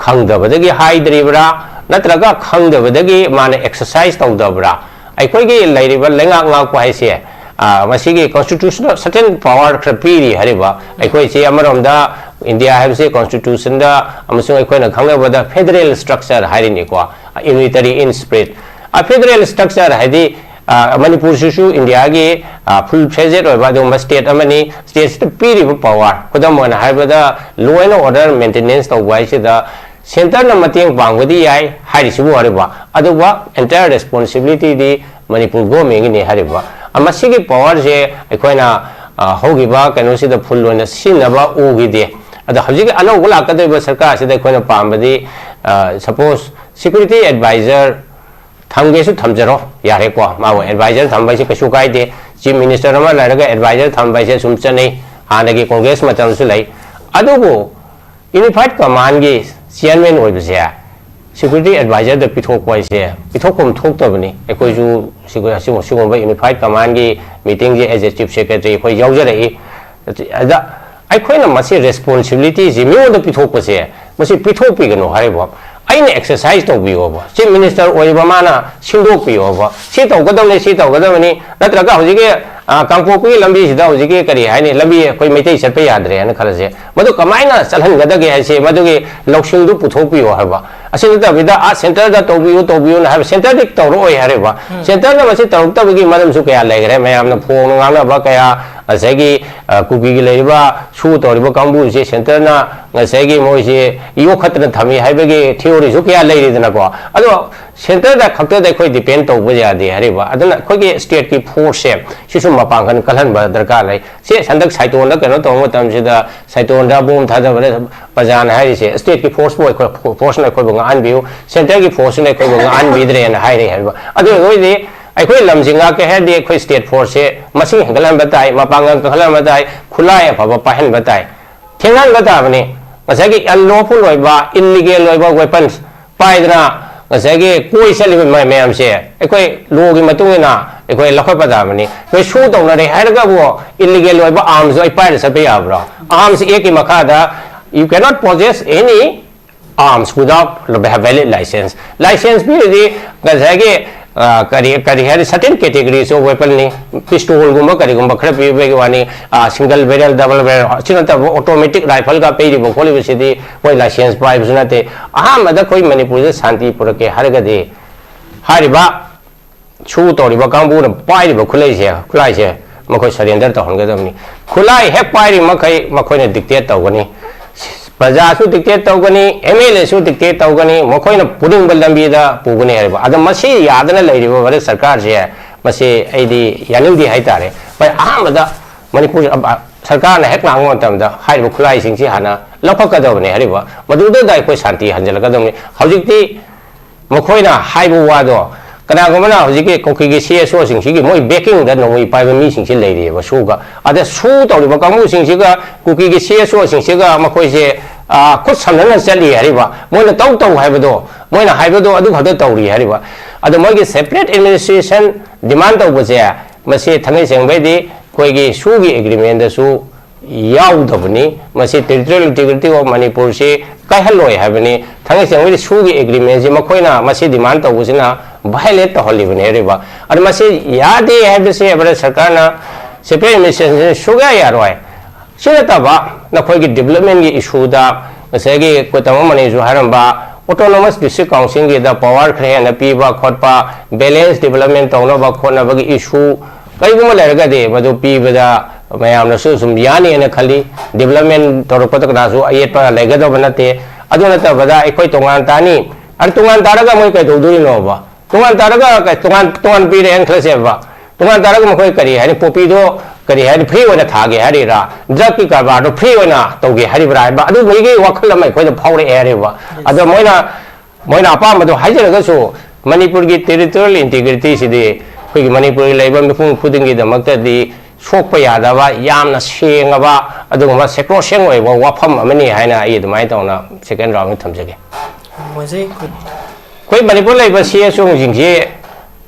ꯈꯪꯗꯕꯗꯒꯤ ꯍꯥꯏꯗ꯭ꯔꯤꯕ꯭ꯔꯥ, ꯅꯠꯇ꯭ꯔꯒ ꯈꯪꯗꯕꯗꯒꯤ ꯃꯥꯅ ꯑꯦꯛꯁꯔꯁꯥꯏꯁ ꯇꯧꯗꯕ꯭ꯔꯥ? ꯑꯩꯈꯣꯏꯒꯤ ꯂꯩꯔꯤꯕ ꯂꯩꯉꯥꯛ ꯉꯥꯛꯄ ꯍꯥꯏꯁꯦ, ꯑ, ꯃꯁꯤꯒꯤ ꯀꯣꯟꯁꯇꯤꯇ꯭ꯌꯨꯁꯅꯦꯜ ꯁꯔꯇꯦꯟ ꯄꯋꯥꯔ ꯈꯔ ꯄꯤꯔꯤ ꯍꯥꯏꯔꯤꯕ꯫ ꯑꯩꯈꯣꯏꯁꯦ ꯑꯃꯔꯣꯝꯗ ꯏꯟꯗꯤꯌꯥ ꯍꯥꯏꯕꯁꯤ ꯀꯣꯟꯁꯇꯤꯇ꯭ꯌꯨꯁꯟꯗ ꯑꯃꯁꯨꯡ ꯑꯩꯈꯣꯏꯅ ꯈꯪꯅꯕꯗ ꯐꯦꯗꯔꯦꯜ ꯁ꯭ꯇ꯭ꯔꯛꯆꯔ ꯍꯥꯏꯔꯤꯅꯤꯀꯣ, ꯌꯨꯅꯤꯇꯔꯤ ꯏꯟ ꯁ꯭ꯄꯤꯔꯤꯠ꯫ ꯑ, ꯐꯦꯗꯔꯦꯜ ꯁ꯭ꯇ꯭ꯔꯛꯆꯔ ꯍꯥꯏꯗꯤ, ꯑ, ꯃꯅꯤꯄꯨꯔꯁꯤꯁꯨ ꯏꯟꯗꯤꯌꯥꯒꯤ, ꯑ, ꯐꯨꯜ ꯐ꯭ꯂꯦꯖꯦꯗ ꯑꯣꯏꯕ ꯑꯗꯨꯒꯨꯝꯕ ꯁ꯭ꯇꯦꯠ ꯑꯃꯅꯤ꯫ ꯁ꯭ꯇꯦꯠꯁꯤꯗ ꯄꯤꯔꯤꯕ ꯄꯋꯥꯔ, ꯈꯨꯗꯝ ꯑꯣꯏꯅ ꯍꯥꯏꯔꯕꯗ, ꯂꯣ ꯑꯦꯟ ꯑꯣꯔꯗꯔ ꯃꯦꯟꯇꯦꯅꯦꯟꯁ ꯇꯧꯕ ꯍꯥꯏꯁꯤꯗ ꯁꯦꯟꯇꯔꯅ ꯃꯇꯦꯡ ꯄꯥꯡꯕꯗꯤ ꯌꯥꯏ ꯍꯥꯏꯔꯤꯁꯤꯕꯨ ꯍꯥꯏꯔꯤꯕ, ꯑꯗꯨꯒ ꯑꯦꯟꯇꯥꯌꯔ ꯔꯦꯁꯄꯣꯟꯁꯤꯕꯤꯂꯤꯇꯤꯗꯤ ꯃꯅꯤꯄꯨꯔ ꯒꯣꯔꯃꯦꯟꯒꯤꯅꯤ ꯍꯥꯏꯔꯤꯕ꯫ ꯑ, ꯃꯁꯤꯒꯤ ꯄꯋꯥꯔꯁꯦ ꯑꯩꯈꯣꯏꯅ, ꯑ, ꯍꯧꯈꯤꯕ ꯀꯩꯅꯣꯁꯤꯗ ꯐꯨꯜ ꯑꯣꯏꯅ ꯁꯤꯖꯤꯟꯅꯕ ꯎꯈꯤꯗꯦ꯫ ꯑꯗꯣ ꯍꯧꯖꯤꯛꯀꯤ ꯑꯅꯧꯕ ꯂꯥꯛꯀꯗꯧꯔꯤꯕ ꯁꯔꯀꯥꯔꯁꯤꯗ ꯑꯩꯈꯣꯏꯅ ꯄꯥꯝꯕꯗꯤ, ꯑ, ꯁꯄꯣꯁ ꯁꯦꯀ꯭ꯌꯨꯔꯤꯇꯤ ꯑꯦꯗꯚꯥꯏꯖꯔ ꯊꯝꯒꯦꯁꯨ ꯊꯝꯖꯔꯣ, ꯌꯥꯔꯦꯀꯣ, ꯃꯥꯕꯨ ꯑꯦꯗꯚꯥꯏꯖꯔ ꯊꯝꯕ ꯍꯥꯏꯁꯦ ꯀꯩꯁꯨ ꯀꯥꯏꯗꯦ꯫ ꯆꯤꯐ ꯃꯤꯅꯤꯁꯇꯔ ꯑꯃ ꯂꯩꯔꯒ ꯑꯦꯗꯚꯥꯏꯖꯔ ꯊꯝꯕ ꯍꯥꯏꯁꯦ ꯁꯨꯝ ꯆꯠꯅꯩ, ꯍꯥꯟꯅꯒꯤ ꯀꯣꯡꯒ꯭ꯔꯦꯁ ꯃꯇꯝꯁꯨ ꯂꯩ꯫ ꯑꯗꯨꯕꯨ ꯌꯨꯅꯤꯐꯥꯏꯠ ꯀꯃꯥꯟꯒꯤ ꯆꯤꯌꯔꯃꯦꯟ ꯑꯣꯏꯕꯁꯦ ꯁꯦꯀ꯭ꯌꯨꯔꯤꯇꯤ ꯑꯦꯗꯚꯥꯏꯖꯔꯗ ꯄꯤꯊꯣꯛꯄ ꯍꯥꯏꯁꯦ ꯄꯤꯊꯣꯛꯐꯝ ꯊꯣꯛꯇꯕꯅꯤ꯫ ꯑꯩꯈꯣꯏꯁꯨ ꯁꯤꯒꯨ-, ꯁꯤꯒꯨꯝ-, ꯁꯤꯒꯨꯝꯕ ꯌꯨꯅꯤꯐꯥꯏꯠ ꯀꯃꯥꯟꯒꯤ ꯃꯤꯇꯤꯡꯁꯦ as a chief secretary ꯑꯩꯈꯣꯏ ꯌꯥꯎꯖꯔꯛꯏ꯫ ꯑꯗ ꯑꯩꯈꯣꯏꯅ ꯃꯁꯤ ꯔꯦꯁꯄꯣꯟꯁꯤꯕꯤꯂꯤꯇꯤꯁꯤ ꯃꯤꯉꯣꯟꯗ ꯄꯤꯊꯣꯛꯄꯁꯦ, ꯃꯁꯤ ꯄꯤꯊꯣꯛꯄꯤꯒꯅꯨ ꯍꯥꯏꯔꯤꯕ꯫ ꯑꯩꯅ ꯑꯦꯛꯁꯔꯁꯥꯏꯁ ꯇꯧꯕꯤꯌꯣꯕ, ꯆꯤꯐ ꯃꯤꯅꯤꯁꯇꯔ ꯑꯣꯏꯔꯤꯕ ꯃꯥꯅ ꯁꯤꯟꯗꯣꯛꯄꯤꯌꯣꯕ, ꯁꯤ ꯇꯧꯒꯗꯕꯅꯤ, ꯁꯤ ꯇꯧꯒꯗꯕꯅꯤ꯫ ꯅꯠꯇ꯭ꯔꯒ ꯍꯧꯖꯤꯛꯀꯤ, ꯑ, ꯀꯥꯡꯄꯣꯛꯄꯤꯒꯤ ꯂꯝꯕꯤꯁꯤꯗ ꯍꯧꯖꯤꯛꯀꯤ ꯀꯔꯤ ꯍꯥꯏꯅꯤ, ꯂꯝꯕꯤ ꯑꯩꯈꯣꯏ ꯃꯩꯇꯩ ꯆꯠꯄ ꯌꯥꯗ꯭ꯔꯦ ꯍꯥꯏꯅ ꯈꯜꯂꯁꯦ, ꯃꯗꯨ ꯀꯃꯥꯏꯅ ꯆꯠꯍꯟꯒꯗꯒꯦ ꯍꯥꯏꯁꯦ, ꯃꯗꯨꯒꯤ ꯂꯧꯁꯤꯡꯗꯨ ꯄꯨꯊꯣꯛꯄꯤꯌꯣ ꯍꯥꯏꯕ꯫ ꯑꯁꯤ ꯅꯠꯇꯕꯤꯗ, "ꯑꯥ, ꯁꯦꯟꯇꯔꯗ ꯇꯧꯕꯤꯌꯨ, ꯇꯧꯕꯤꯌꯨꯅ" ꯍꯥꯏꯕ, ꯁꯦꯟꯇꯔꯗꯤ ꯇꯧꯔꯛꯑꯣꯏ ꯍꯥꯏꯔꯤꯕ꯫ ꯁꯦꯟꯇꯔꯅ ꯃꯁꯤ ꯇꯧꯔꯛꯇꯕꯒꯤ ꯃꯔꯝꯁꯨ ꯀꯌꯥ ꯂꯩꯈ꯭ꯔꯦ, ꯃꯌꯥꯝꯅ ꯐꯣꯡꯅ ꯉꯥꯡꯅꯕ ꯀꯌꯥ, ꯉꯁꯥꯏꯒꯤ, ꯑ, ꯀꯨꯀꯤꯒꯤ ꯂꯩꯔꯤꯕ ꯁꯨ ꯇꯧꯔꯤꯕ ꯀꯥꯡꯕꯨꯁꯦ ꯁꯦꯟꯇꯔꯅ ꯉꯁꯥꯏꯒꯤ ꯃꯣꯏꯁꯦ ꯌꯣꯛꯈꯠꯇꯅ ꯊꯝꯃꯤ ꯍꯥꯏꯕꯒꯤ ꯊꯤꯑꯣꯔꯤꯁꯨ ꯀꯌꯥ ꯂꯩꯔꯤꯗꯅꯀꯣ꯫ ꯑꯗꯣ ꯁꯦꯟꯇꯔꯗ ꯈꯛꯇꯗ ꯑꯩꯈꯣꯏ ꯗꯤꯄꯦꯟ ꯇꯧꯕ ꯌꯥꯗꯦ ꯍꯥꯏꯔꯤꯕ꯫ ꯑꯗꯨꯅ ꯑꯩꯈꯣꯏꯒꯤ ꯁ꯭ꯇꯦꯠꯀꯤ ꯐꯣꯔꯁꯁꯦ ꯁꯤꯁꯨ ꯃꯄꯥꯡꯒꯜ ꯀꯜꯍꯟꯕ ꯗꯔꯀꯥꯔ ꯂꯩ꯫ ꯁꯤ ꯍꯟꯗꯛ ꯁꯥꯏꯇꯣꯟꯗ ꯀꯩꯅꯣ ꯇꯧꯕ ꯃꯇꯝꯁꯤꯗ, ꯁꯥꯏꯇꯣꯟꯗ ꯕꯣꯝ ꯊꯥꯗꯕꯗ ꯄ꯭ꯔꯖꯥꯅ ꯍꯥꯏꯔꯤꯁꯦ, "ꯁ꯭ꯇꯦꯠꯀꯤ ꯐꯣꯔꯁꯄꯨ ꯑꯩꯈꯣꯏ, ꯐꯣꯔꯁꯅ ꯑꯩꯈꯣꯏꯕꯨ ꯉꯥꯛꯍꯟꯕꯤꯌꯨ, ꯁꯦꯟꯇꯔꯒꯤ ꯐꯣꯔꯁꯁꯤꯅ ꯑꯩꯈꯣꯏꯕꯨ ꯉꯥꯛꯍꯟꯕꯤꯗ꯭ꯔꯦꯅ" ꯍꯥꯏꯔꯤ ꯍꯥꯏꯕ꯫ ꯑꯗꯨ ꯑꯣꯏꯔꯒꯗꯤ ꯑꯩꯈꯣꯏ ꯂꯝꯁꯤ ꯉꯥꯛꯀꯦ ꯍꯥꯏꯔꯗꯤ ꯑꯩꯈꯣꯏ ꯁ꯭ꯇꯦꯠ ꯐꯣꯔꯁꯁꯦ ꯃꯁꯤꯡ ꯍꯦꯟꯒꯠꯍꯟꯕ ꯇꯥꯏ, ꯃꯄꯥꯡꯒꯜ ꯀꯟꯈꯠꯍꯟꯕ ꯇꯥꯏ, ꯈꯨꯠꯂꯥꯏ ꯑꯐꯕ ꯄꯥꯏꯍꯟꯕ ꯇꯥꯏ, ꯊꯦꯡꯅꯍꯟꯕ ꯇꯥꯕꯅꯤ꯫ ꯉꯁꯥꯏꯒꯤ ꯑꯟꯂꯣꯐꯨꯜ ꯑꯣꯏꯕ, ꯏꯜꯂꯤꯒꯦꯜ ꯑꯣꯏꯕ ꯋꯦꯄꯟꯁ ꯄꯥꯏꯗꯅ ꯉꯁꯥꯏꯒꯤ ꯀꯣꯏ ꯆꯠꯂꯤꯕ ꯃ-, ꯃꯌꯥꯝꯁꯦ ꯑꯩꯈꯣꯏ ꯂꯣꯒꯤ ꯃꯇꯨꯡ ꯏꯟꯅ ꯑꯩꯈꯣꯏ ꯂꯧꯈꯠꯄ ꯇꯥꯕꯅꯤ꯫ ꯑꯩꯈꯣꯏ ꯁꯨ ꯇꯧꯅꯔꯦ ꯍꯥꯏꯔꯒꯕꯨ ꯏꯜꯂꯤꯒꯦꯜ ꯑꯣꯏꯕ ꯑꯥꯔꯝꯁꯇꯣ ꯑꯩ ꯄꯥꯏꯔ ꯆꯠꯄ ꯌꯥꯕ꯭ꯔꯣ? ꯑꯥꯔꯝꯁ ꯑꯦꯛꯀꯤ ꯃꯈꯥꯗ you cannot possess any Arms without valid license. License ꯄꯤꯔꯗꯤ ꯉꯁꯥꯏꯒꯤ, ꯑ, ꯀꯔꯤ, ꯀꯔꯤ ꯍꯥꯏꯔꯤ, certain categories of weapon ꯅꯤ, pistol ꯒꯨꯝꯕ ꯀꯔꯤꯒꯨꯝꯕ ꯈꯔ ꯄꯤꯕꯒꯤ ꯋꯥꯅꯤ, ꯑ, single barrel, double barrel, ꯑꯁꯤ ꯅꯠꯇꯕ automatic rifle ꯒ ꯄꯤꯔꯤꯕ ꯈꯣꯠꯂꯤꯕꯁꯤꯗꯤ ꯃꯣꯏ license ꯄꯥꯏꯕꯁꯨ ꯅꯠꯇꯦ꯫ ꯑꯍꯥꯟꯕꯗ ꯑꯩꯈꯣꯏ ꯃꯅꯤꯄꯨꯔꯗ ꯁꯥꯟꯇꯤ ꯄꯨꯔꯛꯀꯦ ꯍꯥꯏꯔꯒꯗꯤ ꯍꯥꯏꯔꯤꯕ ꯁꯨ ꯇꯧꯔꯤꯕ ꯀꯥꯡꯕꯨꯅ ꯄꯥꯏꯔꯤꯕ ꯈꯨꯠꯂꯩꯁꯦ, ꯈꯨꯠꯂꯥꯏꯁꯦ ꯃꯈꯣꯏ surrender ꯇꯧꯍꯟꯒꯗꯕꯅꯤ꯫ ꯈꯨꯠꯂꯥꯏ ꯍꯦꯛ ꯄꯥꯏꯔꯤ ꯃꯈꯩ ꯃꯈꯣꯏꯅ dictate ꯇꯧꯒꯅꯤ꯫ ꯄ꯭ꯔꯖꯥꯁꯨ dictate ꯇꯧꯒꯅꯤ, MLA ꯁꯨ dictate ꯇꯧꯒꯅꯤ, ꯃꯈꯣꯏꯅ ꯄꯨꯅꯤꯡꯕ ꯂꯝꯕꯤꯗ ꯄꯨꯒꯅꯤ ꯍꯥꯏꯕ꯫ ꯑꯗꯣ ꯃꯁꯤ ꯌꯥꯗꯅ ꯂꯩꯔꯤꯕ ꯚꯥꯔꯠ ꯁꯔꯀꯥꯔꯁꯦ, ꯃꯁꯤ ꯑꯩꯗꯤ ꯌꯥꯅꯤꯡꯗꯦ ꯍꯥꯏꯇꯥꯔꯦ꯫ ꯍꯣꯏ, ꯑꯍꯥꯟꯕꯗ ꯃꯅꯤꯄꯨꯔ, ꯑ, ꯁꯔꯀꯥꯔꯅ ꯍꯦꯛ ꯂꯥꯡꯕ ꯃꯇꯝꯗ ꯍꯥꯏꯔꯤꯕ ꯈꯨꯠꯂꯥꯏꯁꯤꯡꯁꯤ ꯍꯥꯟꯅ ꯂꯧꯈꯠꯀꯗꯕꯅꯤ ꯍꯥꯏꯔꯤꯕ, ꯃꯗꯨꯗ ꯑꯩꯈꯣꯏ ꯁꯥꯟꯇꯤ ꯍꯟꯖꯤꯜꯂꯛꯀꯗꯕꯅꯤ꯫ ꯍꯧꯖꯤꯛꯇꯤ ꯃꯈꯣꯏꯅ ꯍꯥꯏꯕ ꯋꯥꯗꯣ, ꯀꯅꯥꯒꯨꯝꯕꯅ ꯍꯧꯖꯤꯛꯀꯤ ꯀꯨꯀꯤꯒꯤ CSO ꯁꯤꯡꯁꯤꯒꯤ ꯃꯣꯏ backing ꯗ ꯅꯣꯡꯃꯩ ꯄꯥꯏꯕ ꯃꯤꯁꯤꯡꯁꯤ ꯂꯩꯔꯤꯑꯕ ꯁꯨꯒ꯫ ꯑꯗ ꯁꯨ ꯇꯧꯔꯤꯕ ꯀꯥꯡꯕꯨꯁꯤꯡꯁꯤꯒ ꯀꯨꯀꯤꯒꯤ CSO ꯁꯤꯡꯁꯤꯒ ꯃꯈꯣꯏꯁꯦ, ꯑ, ꯈꯨꯠ ꯁꯝꯅꯅ ꯆꯠꯂꯤ ꯍꯥꯏꯔꯤꯕ꯫ ꯃꯣꯏꯅ ꯇꯧ ꯇꯧ ꯍꯥꯏꯕꯗꯣ, ꯃꯣꯏꯅ ꯍꯥꯏꯕꯗꯣ ꯑꯗꯨ ꯈꯛꯇ ꯇꯧꯔꯤ ꯍꯥꯏꯔꯤꯕ꯫ ꯑꯗꯣ ꯃꯣꯏꯒꯤ separate administration demand ꯇꯧꯕꯁꯦ, ꯃꯁꯤ ꯊꯥꯡꯉꯩ ꯁꯦꯡꯕꯩꯗꯤ ꯑꯩꯈꯣꯏꯒꯤ ꯁꯨꯒꯤ agreement ꯗꯁꯨ ꯌꯥꯎꯗꯕꯅꯤ꯫ ꯃꯁꯤ territorial integrity of ꯃꯅꯤꯄꯨꯔꯁꯤ ꯀꯥꯏꯍꯜꯂꯣꯏ ꯍꯥꯏꯕꯅꯤ꯫ ꯊꯥꯡꯉꯩ ꯁꯦꯡꯕꯒꯤ ꯁꯨꯒꯤ agreement ꯁꯤ ꯃꯈꯣꯏꯅ ꯃꯁꯤ demand ꯇꯧꯕꯁꯤꯅ violate ꯇꯧꯍꯜꯂꯤꯕꯅꯤ ꯍꯥꯏꯔꯤꯕ꯫ ꯑꯗꯨ ꯃꯁꯤ ꯌꯥꯗꯦ ꯍꯥꯏꯕꯁꯤ ꯚꯥꯔꯠ ꯁꯔꯀꯥꯔꯅ separate administration ꯁꯨꯡꯌꯥ ꯌꯥꯔꯣꯏ꯫ ꯁꯤ ꯅꯠꯇꯕ ꯅꯈꯣꯏꯒꯤ development ꯒꯤ issue ꯗ ꯉꯁꯥꯏꯒꯤ ꯑꯩꯈꯣꯏ ꯇꯥꯃꯣ ꯃꯅꯤꯁꯨ ꯍꯥꯏꯔꯝꯕ autonomous district council ꯒꯤꯗ power ꯈꯔ ꯍꯦꯟꯅ ꯄꯤꯕ ꯈꯣꯠꯄ, balance development ꯇꯧꯅꯕ ꯈꯣꯠꯅꯕꯒꯤ issue ꯀꯔꯤꯒꯨꯝꯕ ꯂꯩꯔꯒꯗꯤ ꯃꯗꯨ ꯄꯤꯕꯗ ꯃꯌꯥꯝꯅꯁꯨ ꯁꯨꯝ ꯌꯥꯅꯤꯅ ꯈꯜꯂꯤ꯫ Development ꯇꯧꯔꯛꯄꯗ ꯀꯅꯥꯁꯨ ꯑꯌꯦꯠꯄ ꯂꯩꯒꯗꯕ ꯅꯠꯇꯦ꯫ ꯑꯗꯨ ꯅꯠꯇꯕꯗ ꯑꯩꯈꯣꯏ ꯇꯣꯉꯥꯟ ꯇꯥꯅꯤ, ꯑꯗꯨ ꯇꯣꯉꯥꯟ ꯇꯥꯔꯒ ꯃꯣꯏ ꯀꯩꯗꯧꯗꯣꯔꯤꯅꯣꯕ? ꯇꯣꯉꯥꯟ ꯇꯥꯔꯒ ꯀꯩ-, ꯇꯣꯉꯥꯟ, ꯇꯣꯉꯥꯟ ꯄꯤꯔꯦꯅ ꯈꯜꯂꯁꯦꯕ, ꯇꯣꯉꯥꯟ ꯇꯥꯔꯒ ꯃꯈꯣꯏ ꯀꯔꯤ ꯍꯥꯏꯅꯤ, poppy ꯗꯣ ꯀꯔꯤ ꯍꯥꯏꯅꯤ, free ꯑꯣꯏꯅ ꯊꯥꯒꯦ ꯍꯥꯏꯔꯤꯔꯥ, drug ꯀꯤ ꯀꯔꯕꯥꯔꯗꯣ free ꯑꯣꯏꯅ ꯇꯧꯒꯦ ꯍꯥꯏꯔꯤꯕ꯭ꯔꯥ ꯍꯥꯏꯕ ꯑꯗꯨꯒꯨꯝꯕꯒꯤ ꯋꯥꯈꯜ ꯑꯃ ꯑꯩꯈꯣꯏꯗ ꯐꯥꯎꯔꯛꯑꯦ ꯍꯥꯏꯔꯤꯕ꯫ ꯑꯗꯣ ꯃꯣꯏꯅ ꯃꯣꯏꯅ ꯑꯄꯥꯝꯕꯗꯣ ꯍꯥꯏꯖꯔꯒꯁꯨ, ꯃꯅꯤꯄꯨꯔꯒꯤ territorial integrity ꯁꯤꯗꯤ ꯑꯩꯈꯣꯏꯒꯤ ꯃꯅꯤꯄꯨꯔꯒꯤ ꯂꯩꯕ ꯃꯤꯄꯨꯝ ꯈꯨꯗꯤꯡꯒꯤꯗꯃꯛꯇꯗꯤ ꯁꯣꯛꯄ ꯌꯥꯗꯕ ꯌꯥꯝꯅ ꯁꯦꯡꯉꯕ ꯑꯗꯨꯒꯨꯝꯕ sacrosanct ꯑꯣꯏꯕ ꯋꯥꯐꯝ ꯑꯃꯅꯤ ꯍꯥꯏꯅ ꯑꯩ ꯑꯗꯨꯃꯥꯏꯅ ꯇꯧꯅ second round ꯗ ꯊꯝꯖꯒꯦ꯫ ꯃꯣꯏꯁꯦ ꯑꯩꯈꯣꯏ ꯑꯩꯈꯣꯏ ꯃꯅꯤꯄꯨꯔ ꯂꯩꯕ CSO ꯁꯤꯡꯁꯤ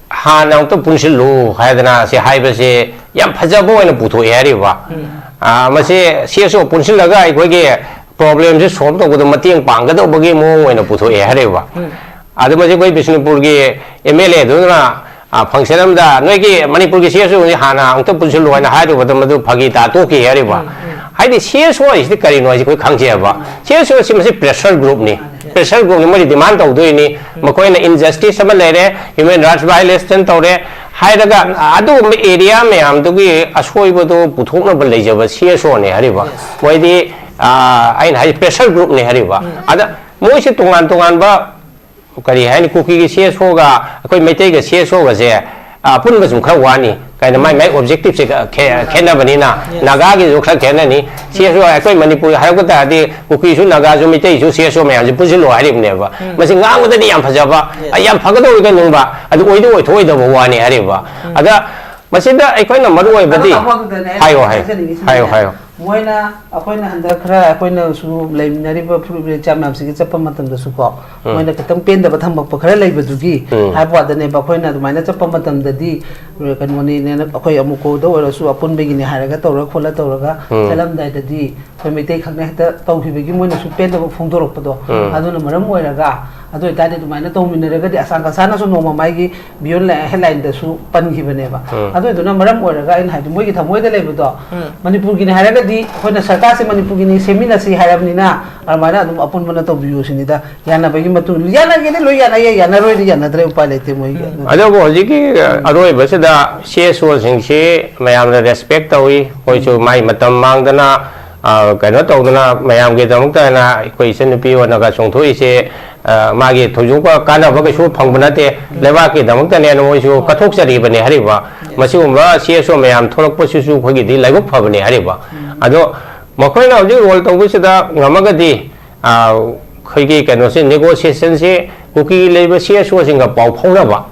ꯍꯥꯟꯅ ꯑꯃꯨꯛꯇ ꯄꯨꯟꯁꯤꯜꯂꯨ ꯍꯥꯏꯗꯅ ꯁꯤ ꯍꯥꯏꯕꯁꯦ ꯌꯥꯝ ꯐꯖꯕ ꯑꯣꯏꯅ ꯄꯨꯊꯣꯛꯑꯦ ꯍꯥꯏꯔꯤꯕ꯫ ꯎꯝ꯫ ꯑꯥ, ꯃꯁꯤ CSO ꯄꯨꯟꯁꯤꯜꯂꯒ ꯑꯩꯈꯣꯏꯒꯤ ꯄ꯭ꯔꯣꯕ꯭ꯂꯦꯝꯁꯦ ꯁꯣꯜꯕ ꯇꯧꯕꯗ ꯃꯇꯦꯡ ꯄꯥꯡꯒꯗꯧꯕꯒꯤ ꯃꯑꯣꯡ ꯑꯣꯏꯅ ꯄꯨꯊꯣꯛꯑꯦ ꯍꯥꯏꯔꯤꯕ꯫ ꯑꯗꯨ ꯃꯁꯤ ꯑꯩꯈꯣꯏ ꯕꯤꯁꯅꯨꯄꯨꯔꯒꯤ ꯑꯦꯝ ꯑꯦꯜ ꯑꯦꯗꯨꯅ ꯐꯪꯁꯟ ꯑꯃꯗ ꯅꯣꯏꯒꯤ ꯃꯅꯤꯄꯨꯔꯒꯤ ꯁꯤ ꯑꯦꯁ ꯑꯣꯁꯤ ꯍꯥꯟꯅ ꯑꯃꯨꯛꯇ ꯄꯨꯟꯁꯤꯜꯂꯨ ꯍꯥꯏꯅ ꯍꯥꯏꯔꯨꯕꯗ ꯃꯗꯨ ꯐꯥꯒꯤ ꯇꯥ ꯇꯣꯛꯈꯤ ꯍꯥꯏꯔꯤꯕ꯫ ꯍꯥꯏꯗꯤ ꯁꯤ ꯑꯦꯁ ꯑꯣ ꯍꯥꯏꯁꯤꯗꯤ ꯀꯔꯤꯅꯣ ꯍꯥꯏꯁꯤ ꯑꯩꯈꯣꯏ ꯈꯪꯖꯩ ꯍꯥꯏꯕ꯫ ꯁꯤ ꯑꯦꯁ ꯑꯣ ꯁꯤ ꯃꯁꯤ ꯄ꯭ꯔꯦꯁꯔ ꯒ꯭ꯔꯨꯞꯅꯤ꯫ ꯄ꯭ꯔꯦꯁꯔ ꯒ꯭ꯔꯨꯞꯅꯤ, ꯃꯣꯏꯗꯤ ꯗꯤꯃꯥꯟ ꯇꯧꯗꯣꯏꯅꯤ꯫ ꯃꯈꯣꯏꯅ ꯏꯟꯖꯁꯇꯤꯁ ꯑꯃ ꯂꯩꯔꯦ, ꯍ꯭ꯌꯨꯃꯦꯟ ꯔꯥꯏꯠꯁ ꯚꯥꯏꯑꯣꯂꯦꯁꯟ ꯇꯧꯔꯦ ꯍꯥꯏꯔꯒ ꯑꯗꯨꯒꯨꯝꯕ ꯑꯦꯔꯤꯌꯥ ꯃꯌꯥꯝꯗꯨꯒꯤ ꯑꯁꯣꯏꯕꯗꯨ ꯄꯨꯊꯣꯛꯅꯕ ꯂꯩꯖꯕ ꯁꯤ ꯑꯦꯁ ꯑꯣꯅꯤ ꯍꯥꯏꯔꯤꯕ꯫ ꯃꯣꯏꯗꯤ ꯑꯩꯅ ꯍꯥꯏ ꯄ꯭ꯔꯦꯁꯔ ꯒ꯭ꯔꯨꯞꯅꯤ ꯍꯥꯏꯔꯤꯕ꯫ ꯑꯗ ꯃꯣꯏꯁꯦ ꯇꯣꯉꯥꯟ ꯇꯣꯉꯥꯟꯕ ꯀꯔꯤ ꯍꯥꯏꯅꯤ, ꯀꯨꯀꯤꯒꯤ ꯁꯤ ꯑꯦꯁ ꯑꯣꯒ ꯑꯩꯈꯣꯏ ꯃꯩꯇꯩꯒ ꯁꯤ ꯑꯦꯁ ꯑꯣꯒꯁꯦ ꯄꯨꯟꯕ ꯁꯨꯝ ꯈꯔ ꯋꯥꯅꯤ꯫ ꯀꯥꯏꯅ ꯃꯥꯏ ꯃꯥꯏ ꯑꯣꯕꯖꯦꯛꯇꯤꯞꯁꯦ ꯈꯦꯠꯅꯕꯅꯤꯅ ꯅꯥꯒꯥꯒꯤꯁꯨ ꯈꯔ ꯈꯦꯠꯅꯅꯤ꯫ ꯁꯤ ꯑꯦꯁ ꯑꯣ ꯑꯩꯈꯣꯏ ꯃꯅꯤꯄꯨꯔ ꯍꯥꯏꯔꯛꯄ ꯇꯥꯔꯗꯤ ꯀꯨꯀꯤꯁꯨ ꯅꯥꯒꯥꯁꯨ ꯃꯩꯇꯩꯁꯨ ꯁꯤ ꯑꯦꯁ ꯑꯣ ꯃꯌꯥꯝꯁꯦ ꯄꯨꯟꯁꯤꯜꯂꯣ ꯍꯥꯏꯔꯤꯕꯅꯦꯕ꯫ ꯃꯁꯤ ꯉꯥꯡꯕꯗꯗꯤ ꯌꯥꯝ ꯐꯖꯕ, ꯌꯥꯝ ꯐꯒꯗꯧꯔꯤꯒ ꯅꯨꯡꯕ, ꯑꯗꯨ ꯑꯣꯏꯗꯤ ꯑꯣꯏꯊꯣꯛꯑꯣꯏꯗꯕ ꯋꯥꯅꯤ ꯍꯥꯏꯔꯤꯕ꯫ ꯑꯗ ꯃꯁꯤꯗ ꯑꯩꯈꯣꯏꯅ ꯃꯔꯨ ꯑꯗꯣ ꯑꯣꯏꯕꯗꯤ ꯇꯥꯃꯣ ꯑꯗꯨꯗꯅꯦ ꯑꯩꯅ ꯍꯥꯏꯌꯣ, ꯍꯥꯏꯌꯣ, ꯍꯥꯏꯖꯅꯤꯡꯉꯤꯁꯤꯅꯅꯦ, ꯍꯥꯏꯌꯣ, ꯍꯥꯏꯌꯣ꯫ ꯃꯣꯏꯅ ꯑꯩꯈꯣꯏꯅ ꯍꯟꯗꯛ ꯈꯔ ꯑꯩꯈꯣꯏꯅꯁꯨ ꯂꯩꯃꯤꯟꯅꯔꯤꯕ ꯐꯨꯔꯨꯞ ꯏꯆꯥ ꯃꯌꯥꯝꯁꯤꯒꯤ ꯆꯠꯄ ꯃꯇꯝꯗꯁꯨꯀꯣ, ꯎꯝ꯫ ꯃꯣꯏꯅ ꯈꯤꯇꯪ ꯄꯦꯟꯗꯕ ꯊꯝꯃꯛꯄ ꯈꯔ ꯂꯩꯕꯗꯨꯒꯤ ꯎꯝ꯫ ꯍꯥꯏꯕ ꯋꯥꯗꯅꯦꯕ꯫ ꯑꯩꯈꯣꯏꯅ ꯑꯗꯨꯃꯥꯏꯅ ꯆꯠꯄ ꯃꯇꯝꯗꯗꯤ ꯀꯩꯅꯣꯅꯦꯅ ꯑꯩꯈꯣꯏ ꯑꯃꯨꯛ ꯀꯧꯗ ꯑꯣꯏꯔꯁꯨ ꯑꯄꯨꯟꯕꯒꯤꯅꯦ ꯍꯥꯏꯔꯒ ꯇꯧꯔꯒ ꯈꯣꯠꯂ ꯇꯧꯔꯒ ꯎꯝ꯫ ꯆꯠꯂꯝꯗꯥꯏꯗꯗꯤ ꯑꯩꯈꯣꯏ ꯃꯩꯇꯩ ꯈꯛꯅ ꯍꯦꯛꯇ ꯇꯧꯈꯤꯕꯒꯤ ꯃꯣꯏꯅꯁꯨ ꯄꯦꯟꯗꯕ ꯐꯣꯡꯗꯣꯔꯛꯄꯗꯣ, ꯎꯝ꯫ ꯑꯗꯨꯅ ꯃꯔꯝ ꯑꯣꯏꯔꯒ ꯑꯗꯨ ꯑꯣꯏꯇꯥꯔꯗꯤ ꯑꯗꯨꯃꯥꯏꯅ ꯇꯧꯃꯤꯟꯅꯔꯒꯗꯤ ꯑꯁꯥꯡ ꯀꯁꯥꯅꯁꯨ ꯅꯣꯡꯃ ꯃꯥꯒꯤ ꯕꯤꯌꯣꯟ ꯍꯦꯗꯂꯥꯏꯟꯗꯁꯨ ꯄꯟꯈꯤꯕꯅꯦꯕ꯫ ꯎꯝ꯫ ꯑꯗꯨ ꯑꯗꯨꯅ ꯃꯔꯝ ꯑꯣꯏꯔꯒ ꯑꯩꯅ ꯍꯥꯏꯗꯤ ꯃꯣꯏꯒꯤ ꯊꯃꯣꯏꯗ ꯂꯩꯕꯗꯣ, ꯎꯝ꯫ ꯃꯅꯤꯄꯨꯔꯒꯤꯅꯤ ꯍꯥꯏꯔꯒꯗꯤ ꯑꯩꯈꯣꯏꯅ ꯁꯔꯀꯥꯔꯁꯦ ꯃꯅꯤꯄꯨꯔꯒꯤꯅꯤ ꯁꯦꯝꯃꯤꯟꯅꯁꯤ ꯍꯥꯏꯔꯕꯅꯤꯅ ꯑꯗꯨꯃꯥꯏꯅ ꯑꯗꯨꯝ ꯑꯄꯨꯟꯕꯅ ꯇꯧꯕꯤꯌꯨ ꯁꯤꯅꯤꯗ꯫ ꯌꯥꯅꯕꯒꯤ ꯃꯇꯨꯡ, ꯌꯥꯅꯒꯦꯗꯤ ꯂꯣꯏ ꯌꯥꯅ ꯌꯥꯏ, ꯌꯥꯅꯔꯣꯏꯗꯤ ꯌꯥꯅꯗ꯭ꯔꯦ, ꯎꯄꯥꯏ ꯂꯩꯇꯦ ꯃꯣꯏꯒꯤ꯫ ꯎꯝ꯫ ꯑꯗꯨꯕꯨ ꯍꯧꯖꯤꯛꯀꯤ ꯑꯔꯣꯏꯕꯁꯤꯗ ꯁꯤ ꯑꯦꯁ ꯑꯣꯁꯤꯡꯁꯤ ꯃꯌꯥꯝꯅ ꯔꯦꯁꯄꯦꯛ ꯇꯧꯏ꯫ ꯑꯩꯈꯣꯏꯁꯨ ꯃꯥꯏ ꯃꯇꯝ ꯃꯥꯡꯗꯅ, ꯑ, ꯀꯩꯅꯣ ꯇꯧꯗꯅ ꯃꯌꯥꯝꯒꯤꯗꯃꯛꯇ ꯍꯥꯏꯅ ꯑꯩꯈꯣꯏ ꯏꯆꯟꯅꯨꯄꯤ ꯑꯣꯏꯅꯒ ꯆꯣꯡꯊꯣꯛꯏꯁꯦ, ꯑ, ꯃꯥꯒꯤ ꯊꯣꯏꯗꯣꯛꯄ ꯀꯥꯟꯅꯕ ꯀꯩꯁꯨ ꯐꯪꯕ ꯅꯠꯇꯦ꯫ ꯂꯩꯕꯥꯛꯀꯤꯗꯃꯛꯇꯅꯦꯅ ꯃꯣꯏꯁꯨ ꯀꯠꯊꯣꯛꯆꯔꯤꯕꯅꯤ ꯍꯥꯏꯔꯤꯕ꯫ ꯃꯁꯤꯒꯨꯝꯕ ꯁꯤ ꯑꯦꯁ ꯑꯣ ꯃꯌꯥꯝ ꯊꯣꯛꯂꯛꯄꯁꯤꯁꯨ ꯑꯩꯈꯣꯏꯒꯤꯗꯤ ꯂꯥꯏꯕꯛ ꯐꯕꯅꯤ ꯍꯥꯏꯔꯤꯕ꯫ ꯑꯗꯣ ꯃꯈꯣꯏꯅ ꯍꯧꯖꯤꯛ ꯔꯣꯜ ꯇꯧꯕꯁꯤꯗ ꯉꯝꯃꯒꯗꯤ, ꯑ, ꯑꯩꯈꯣꯏꯒꯤ ꯀꯩꯅꯣꯁꯦ, ꯅꯦꯒꯣꯁꯤꯌꯦꯁꯟꯁꯦ ꯀꯨꯀꯤ ꯂꯩꯕ ꯁꯤ ꯑꯦꯁ ꯑꯣꯁꯤꯡꯒ ꯄꯥꯎ ꯐꯥꯎꯅꯕ,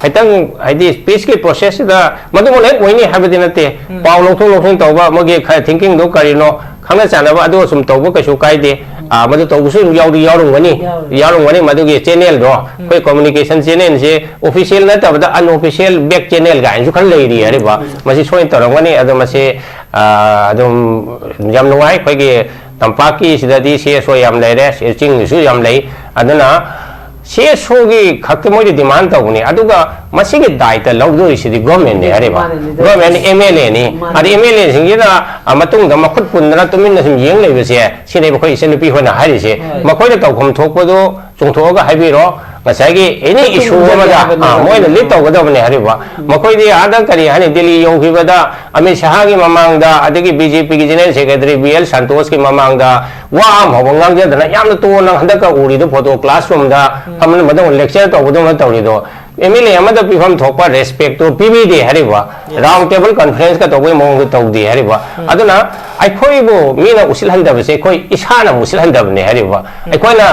ꯈꯤꯇꯪ ꯍꯥꯏꯗꯤ ꯄꯤꯁꯀꯤ ꯄ꯭ꯔꯣꯁꯦꯁꯁꯤꯗ ꯃꯗꯨꯃꯛ ꯂꯣꯏ ꯑꯣꯏꯅꯤ ꯍꯥꯏꯕꯗꯤ ꯅꯠꯇꯦ꯫ ꯎꯝ꯫ ꯄꯥꯎ ꯂꯧꯊꯣꯛ ꯂꯧꯁꯤꯟ ꯇꯧꯕ, ꯃꯣꯏꯒꯤ ꯈꯔ ꯊꯤꯡꯀꯤꯡꯗꯣ ꯀꯔꯤꯅꯣ ꯈꯪꯅ ꯆꯥꯟꯅꯕ, ꯑꯗꯨ ꯑꯁꯨꯝ ꯇꯧꯕ ꯀꯩꯁꯨ ꯀꯥꯏꯗꯦ꯫ ꯑ, ꯃꯗꯨ ꯇꯧꯕꯁꯨ ꯑꯗꯨꯝ ꯌꯥꯎꯗꯤ ꯌꯥꯎꯔꯝꯒꯅꯤ, ꯌꯥꯎꯔꯤ꯫ ꯌꯥꯎꯔꯝꯒꯅꯤ꯫ ꯃꯗꯨꯒꯤ ꯆꯦꯅꯦꯜꯗꯣ, ꯎꯝ꯫ ꯑꯩꯈꯣꯏ ꯀꯝꯃꯨꯅꯤꯀꯦꯁꯟ ꯆꯦꯅꯦꯜꯁꯦ ꯑꯣꯐꯤꯁꯤꯌꯦꯜ ꯅꯠꯇꯕꯗ ꯑꯟꯑꯣꯐꯤꯁꯤꯌꯦꯜ ꯕꯦꯛ ꯆꯦꯅꯦꯜ ꯀꯥꯏꯅꯁꯨ ꯈꯔ ꯂꯩꯔꯤ ꯍꯥꯏꯔꯤꯕ꯫ ꯎꯝ꯫ ꯃꯁꯤ ꯁꯣꯏꯅ ꯇꯧꯔꯝꯒꯅꯤ꯫ ꯑꯗꯣ ꯃꯁꯤ, ꯑ, ꯑꯗꯨꯝ ꯌꯥꯝ ꯅꯨꯡꯉꯥꯏ꯫ ꯑꯩꯈꯣꯏꯒꯤ ꯇꯝꯄꯥꯛꯀꯤ ꯁꯤꯗꯗꯤ ꯁꯤ ꯑꯦꯁ ꯑꯣ ꯌꯥꯝ ꯂꯩꯔꯦ, ꯁꯤ ꯆꯤꯡꯒꯤꯁꯨ ꯌꯥꯝ ꯂꯩ꯫ ꯑꯗꯨꯅ ꯁꯤ ꯑꯦꯁ ꯑꯣꯒꯤ ꯈꯛꯇ ꯃꯣꯏꯗꯤ ꯗꯤꯃꯥꯟ ꯇꯧꯕꯅꯤ, ꯑꯗꯨꯒ ꯃꯁꯤꯒꯤ ꯗꯥꯏꯇ ꯂꯧꯗꯣꯔꯤꯁꯤꯗꯤ ꯒꯣꯔꯃꯦꯟꯅꯤ ꯍꯥꯏꯔꯤꯕ꯫ ꯃꯥꯅꯦ, ꯂꯤꯗꯔ꯫ ꯒꯣꯔꯃꯦꯟ ꯑꯦꯝ ꯑꯦꯜ ꯑꯦꯅꯤ꯫ ꯃꯥꯅꯦ꯫ ꯑꯗ ꯑꯦꯝ ꯑꯦꯜ ꯑꯦꯁꯤꯡꯁꯤꯅ ꯃꯇꯨꯡꯗ ꯃꯈꯨꯠ ꯄꯨꯟꯗꯅ ꯇꯨꯃꯤꯟꯅ ꯁꯨꯝ ꯌꯦꯡ ꯂꯩꯕꯁꯦ, ꯁꯤꯅꯦꯕ ꯑꯩꯈꯣꯏ ꯏꯆꯟꯅꯨꯄꯤ ꯍꯣꯏꯅ ꯍꯥꯏꯔꯤꯁꯦ꯫ ꯍꯣꯏ꯫ ꯃꯈꯣꯏꯅ ꯇꯧꯐꯝ ꯊꯣꯛꯄꯗꯨ ꯆꯣꯡꯊꯣꯛꯑꯒ ꯍꯥꯏꯕꯤꯔꯣ꯫ ꯉꯁꯥꯏꯒꯤ ꯑꯦꯅꯤ ꯏꯁꯨ ꯑꯃꯗ, ꯍꯥꯏꯕꯅꯦꯕ꯫ ꯑꯥ, ꯃꯣꯏꯅ ꯂꯤꯗ ꯇꯧꯒꯗꯕꯅꯦ ꯍꯥꯏꯔꯤꯕ꯫ ꯎꯝ꯫ ꯃꯈꯣꯏꯗꯤ ꯑꯥꯗ ꯀꯔꯤ ꯍꯥꯏꯅꯤ, ꯗꯤꯜꯂꯤ ꯌꯧꯈꯤꯕꯗ ꯑꯃꯤꯠ ꯁꯍꯥꯒꯤ ꯃꯃꯥꯡꯗ, ꯑꯗꯒꯤ ꯕꯤ ꯖꯦ ꯄꯤꯒꯤ ꯖꯦꯅꯔꯦꯜ ꯁꯦꯀ꯭ꯔꯦꯇꯔꯤ ꯕꯤ ꯑꯦꯜ ꯁꯟꯇꯣꯁꯀꯤ ꯃꯃꯥꯡꯗ ꯋꯥ ꯑꯃ ꯐꯥꯎꯕ ꯉꯥꯡꯖꯗꯅ, ꯌꯥꯝꯅ ꯇꯣꯟꯅ ꯍꯟꯗꯛꯀ ꯎꯔꯤꯗꯣ ꯐꯣꯇꯣ ꯀ꯭ꯂꯥꯁꯔꯨꯝꯗ ꯎꯝ꯫ ꯐꯝꯗꯅ ꯃꯗꯧꯅ ꯂꯦꯛꯆꯔ ꯇꯧꯕꯗꯧꯅ ꯇꯧꯔꯤꯗꯣ, ꯑꯦꯝ ꯑꯦꯜ ꯑꯦ ꯑꯃꯗ ꯄꯤꯐꯝ ꯊꯣꯛꯄ ꯔꯦꯁꯄꯦꯛꯇꯣ ꯄꯤꯕꯤꯗꯦ ꯍꯥꯏꯔꯤꯕ꯫ ꯌꯦꯁ꯫ ꯔꯥꯎꯟ ꯇꯦꯕꯜ ꯀꯟꯐꯔꯦꯟꯁꯀ ꯇꯧꯕꯒꯤ ꯃꯑꯣꯡꯗ ꯇꯧꯗꯦ ꯍꯥꯏꯔꯤꯕ꯫ ꯎꯝ꯫ ꯑꯗꯨꯅ ꯑꯩꯈꯣꯏꯕꯨ ꯃꯤꯅ ꯎꯁꯤꯠꯍꯟꯗꯕꯁꯦ ꯑꯩꯈꯣꯏ ꯏꯁꯥꯅ ꯎꯁꯤꯠꯍꯟꯗꯕꯅꯦ ꯍꯥꯏꯔꯤꯕ꯫ ꯎꯝ꯫ ꯑꯩꯈꯣꯏꯅ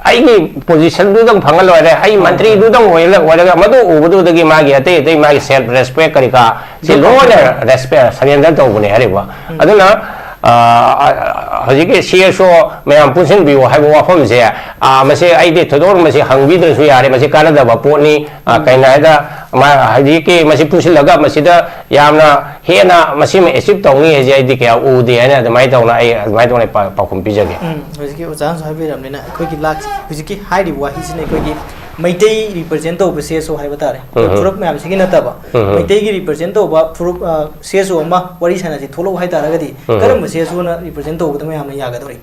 ꯑꯩꯒꯤ ꯄꯣꯖꯤꯁꯟꯗꯨꯗꯪ ꯐꯪꯍꯜ ꯂꯣꯏꯔꯦ, ꯑꯩ ꯍꯣꯏ, ꯃꯟꯇ꯭ꯔꯤꯗꯨꯗꯪ ꯑꯣꯏꯔ-, ꯑꯣꯏꯔꯒ ꯃꯗꯨ ꯎꯕꯗꯨꯗꯒꯤ ꯃꯥꯒꯤ ꯑꯇꯩ ꯑꯇꯩ ꯃꯥꯒꯤ ꯁꯦꯜꯐ ꯔꯦꯁꯄꯦꯛ ꯀꯔꯤ ꯀꯔꯥ ꯁꯤ ꯑꯗꯨ ꯂꯣꯏꯅ ꯐꯪꯍꯜꯂꯦ꯫ ꯔꯦꯁꯄꯦꯛ ꯁꯔꯦꯟꯗꯔ ꯇꯧꯕꯅꯦ ꯍꯥꯏꯔꯤꯕ꯫ ꯎꯝ꯫ ꯑꯗꯨꯅ, ꯑ, ꯑ, ꯍꯧꯖꯤꯛꯀꯤ ꯁꯤ ꯑꯦꯁ ꯑꯣ ꯃꯌꯥꯝ ꯄꯨꯟꯁꯤꯟꯕꯤꯌꯨ ꯍꯥꯏꯕ ꯋꯥꯐꯝꯁꯦ, ꯑ, ꯃꯁꯤ ꯑꯩꯗꯤ ꯊꯣꯏꯗꯣꯛꯅ ꯃꯁꯤ ꯍꯪꯕꯤꯗ꯭ꯔꯁꯨ ꯌꯥꯔꯦ, ꯃꯁꯤ ꯀꯥꯟꯅꯗꯕ ꯄꯣꯠꯅꯤ꯫ ꯑ, ꯎꯝ꯫ ꯀꯩꯅꯣ ꯍꯥꯏꯗ, ꯃꯥ ꯍꯧꯖꯤꯛꯀꯤ ꯃꯁꯤ ꯄꯨꯟꯁꯤꯜꯂꯒ ꯃꯁꯤꯗ ꯌꯥꯝꯅ ꯍꯦꯟꯅ ꯃꯁꯤꯃ ꯑꯦꯆꯤꯞ ꯇꯧꯅꯤ ꯍꯥꯏꯁꯦ ꯑꯩꯗꯤ ꯀꯌꯥ ꯎꯗꯦ ꯍꯥꯏꯅ ꯑꯗꯨꯃꯥꯏꯅ ꯇꯧꯅ ꯑꯩ ꯑꯗꯨꯃꯥꯏꯅ ꯇꯧꯅ ꯄꯥ-, ꯄꯥꯎꯈꯨꯝ ꯄꯤꯖꯒꯦ꯫ ꯎꯝ, ꯍꯧꯖꯤꯛꯀꯤ ꯑꯣꯖꯥꯅꯁꯨ ꯍꯥꯏꯕꯤꯔꯕꯅꯤꯅ ꯑꯩꯈꯣꯏꯒꯤ ꯂꯥꯛ-, ꯍꯧꯖꯤꯛꯀꯤ ꯍꯥꯏꯔꯤꯕ ꯋꯥꯍꯩꯁꯤꯅ ꯑꯩꯈꯣꯏꯒꯤ ꯃꯩꯇꯩ ꯔꯤꯄ꯭ꯔꯖꯦꯟ ꯇꯧꯕ ꯁꯤ ꯑꯦꯁ ꯑꯣ ꯍꯥꯏꯕ ꯇꯥꯔꯦ꯫ ꯑꯩꯈꯣꯏ ꯎꯝ꯫ ꯐꯨꯔꯨꯞ ꯃꯌꯥꯝꯁꯤꯒꯤ ꯅꯠꯇꯕ, ꯎꯝ꯫ ꯃꯩꯇꯩꯒꯤ ꯔꯤꯄ꯭ꯔꯖꯦꯟ ꯇꯧꯕ ꯐꯨꯔꯨꯞ, ꯑ, ꯁꯤ ꯑꯦꯁ ꯑꯣ ꯑꯃ ꯋꯥꯔꯤ ꯁꯥꯟꯅꯁꯤ ꯊꯣꯛꯂꯛꯎ ꯍꯥꯏ ꯇꯥꯔꯒꯗꯤ, ꯎꯝ꯫ ꯀꯔꯝꯕ ꯁꯤ ꯑꯦꯁ ꯑꯣꯅ ꯔꯤꯄ꯭ꯔꯖꯦꯟ ꯇꯧꯕꯗ ꯃꯌꯥꯝꯅ ꯌꯥꯒꯗꯧꯔꯤ?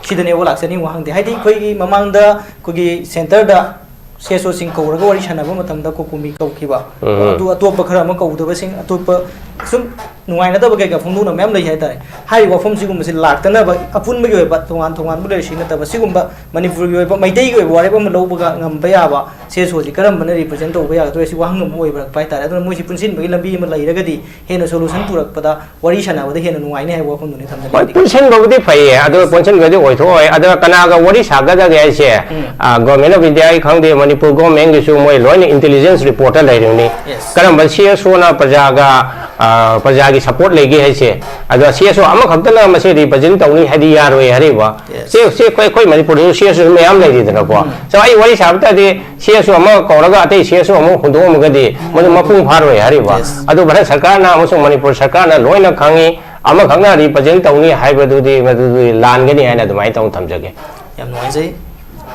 ꯁꯤꯗꯅꯦꯕ ꯂꯥꯛꯆꯅꯤꯡꯕ ꯋꯥꯍꯪꯗꯤ꯫ ꯍꯥꯏꯗꯤ ꯑꯩꯈꯣꯏꯒꯤ ꯃꯃꯥꯡꯗ ꯑꯩꯈꯣꯏꯒꯤ ꯁꯦꯟꯇꯔꯗ ꯁꯤ ꯑꯦꯁ ꯑꯣꯁꯤꯡ ꯀꯧꯔꯒ ꯋꯥꯔꯤ ꯁꯥꯟꯅꯕ ꯃꯇꯝꯗ ꯀꯣꯀꯣꯃꯤ ꯀꯧꯈꯤꯕ, ꯎꯝ꯫ ꯑꯗꯨ ꯑꯇꯣꯞꯄ ꯈꯔ ꯑꯃ ꯀꯧꯗꯕꯁꯤꯡ, ꯑꯇꯣꯞꯄ ꯁꯨꯝ ꯅꯨꯡꯉꯥꯏꯅꯗꯕ ꯀꯩꯀꯥ ꯐꯣꯡꯗꯣꯛꯅꯕ ꯃꯌꯥꯝ ꯂꯩ ꯍꯥꯏꯇꯥꯔꯦ꯫ ꯍꯥꯏꯔꯤꯕ ꯋꯥꯐꯝꯁꯤꯒꯨꯝꯕꯁꯤ ꯂꯥꯛꯇꯅꯕ ꯑꯄꯨꯟꯕꯒꯤ ꯑꯣꯏꯕ ꯇꯣꯉꯥꯟ ꯇꯣꯉꯥꯟꯕ ꯂꯩꯔꯤꯁꯤ ꯅꯠꯇꯕ, ꯁꯤꯒꯨꯝꯕ ꯃꯅꯤꯄꯨꯔꯒꯤ ꯑꯣꯏꯕ ꯃꯩꯇꯩꯒꯤ ꯑꯣꯏꯕ ꯋꯥꯔꯦꯞ ꯑꯃ ꯂꯧꯕꯒ ꯉꯝꯕ ꯌꯥꯕ ꯁꯤ ꯑꯦꯁ ꯑꯣꯁꯤ ꯀꯔꯝꯕꯅ ꯔꯤꯄ꯭ꯔꯖꯦꯟ ꯇꯧꯕ ꯌꯥꯒꯗ꯭ꯔꯣ? ꯁꯤ ꯋꯥꯍꯪ ꯑꯃ ꯑꯣꯏꯕꯤꯔꯛꯄ ꯍꯥꯏꯇꯥꯔꯦ꯫ ꯑꯗꯨꯅ ꯃꯣꯏꯁꯤ ꯄꯨꯟꯁꯤꯟꯕꯒꯤ ꯂꯝꯕꯤ ꯑꯃ ꯂꯩꯔꯒꯗꯤ ꯍꯦꯟꯅ ꯁꯣꯂꯨꯁꯟ ꯄꯨꯔꯛꯄꯗ ꯋꯥꯔꯤ ꯁꯥꯟꯅꯕꯗ ꯍꯦꯟꯅ ꯅꯨꯡꯉꯥꯏꯅꯤ ꯍꯥꯏꯕ ꯋꯥꯐꯝꯗꯨꯅꯤ ꯍꯣꯏ, ꯊꯝꯖꯅꯤꯡꯉꯤ꯫ ꯄꯨꯟꯁꯤꯟꯕꯕꯨꯗꯤ ꯐꯩꯌꯦ, ꯑꯗꯣ ꯄꯨꯟꯁꯤꯟꯕꯗꯤ ꯑꯣꯏꯊꯣꯛꯑꯣꯏ꯫ ꯑꯗꯣ ꯀꯅꯥꯒ ꯋꯥꯔꯤ ꯁꯥꯒꯗꯒꯦ ꯍꯥꯏꯁꯦ, ꯎꯝ꯫ ꯑ, Government of Indiaꯒꯤ ꯈꯪꯗꯦ, ꯃꯅꯤꯄꯨꯔ governmentꯒꯤꯁꯨ ꯃꯣꯏ ꯂꯣꯏꯅ intelligence reportꯇ ꯂꯩꯔꯤꯕꯅꯤ꯫ Yes. ꯀꯔꯝꯕ ꯁꯤ ꯑꯦꯁ ꯑꯣꯅ ꯄ꯭ꯔꯖꯥꯒ, ꯑ, ꯄ꯭ꯔꯖꯥꯒꯤ support ꯂꯩꯒꯦ ꯍꯥꯏꯁꯦ, ꯑꯗꯣ ꯁꯤ ꯑꯦꯁ ꯑꯣ ꯑꯃꯈꯛꯇꯅ ꯃꯁꯤ represent ꯇꯧꯅꯤ ꯍꯥꯏꯗꯤ ꯌꯥꯔꯣꯏ ꯍꯥꯏꯔꯤꯕ꯫ Yes. ꯁꯤ, ꯁꯤ ꯑꯩꯈꯣꯏ, ꯑꯩꯈꯣꯏ ꯃꯅꯤꯄꯨꯔꯗꯁꯨ ꯁꯤ ꯑꯦꯁ ꯑꯣ ꯃꯌꯥꯝ ꯂꯩꯔꯤꯗꯅꯀꯣ꯫ ꯎꯝ꯫ So ꯑꯩ ꯋꯥꯔꯤ ꯁꯥꯕ ꯇꯥꯔꯗꯤ ꯁꯤ ꯑꯦꯁ ꯑꯣ ꯑꯃ ꯀꯧꯔꯒ ꯑꯇꯩ ꯁꯤ ꯑꯦꯁ ꯑꯣ ꯑꯃ ꯍꯨꯟꯗꯣꯛꯑꯝꯃꯒꯗꯤ ꯃꯗꯨ ꯃꯄꯨꯡ ꯐꯥꯔꯣꯏ ꯍꯥꯏꯔꯤꯕ꯫ Yes. ꯑꯗꯨ ꯚꯥꯔꯠ ꯁꯔꯀꯥꯔꯅ ꯑꯃꯁꯨꯡ ꯃꯅꯤꯄꯨꯔ ꯁꯔꯀꯥꯔꯅ ꯂꯣꯏꯅ ꯈꯪꯉꯤ꯫ ꯑꯃꯈꯛꯅ represent ꯇꯧꯅꯤ ꯍꯥꯏꯕꯗꯨꯗꯤ ꯃꯗꯨꯗꯤ ꯂꯥꯟꯒꯅꯤ ꯍꯥꯏꯅ ꯑꯗꯨꯃꯥꯏꯅ ꯇꯧꯅ ꯊꯝꯖꯒꯦ꯫ ꯌꯥꯝ ꯅꯨꯡꯉꯥꯏꯖꯩ꯫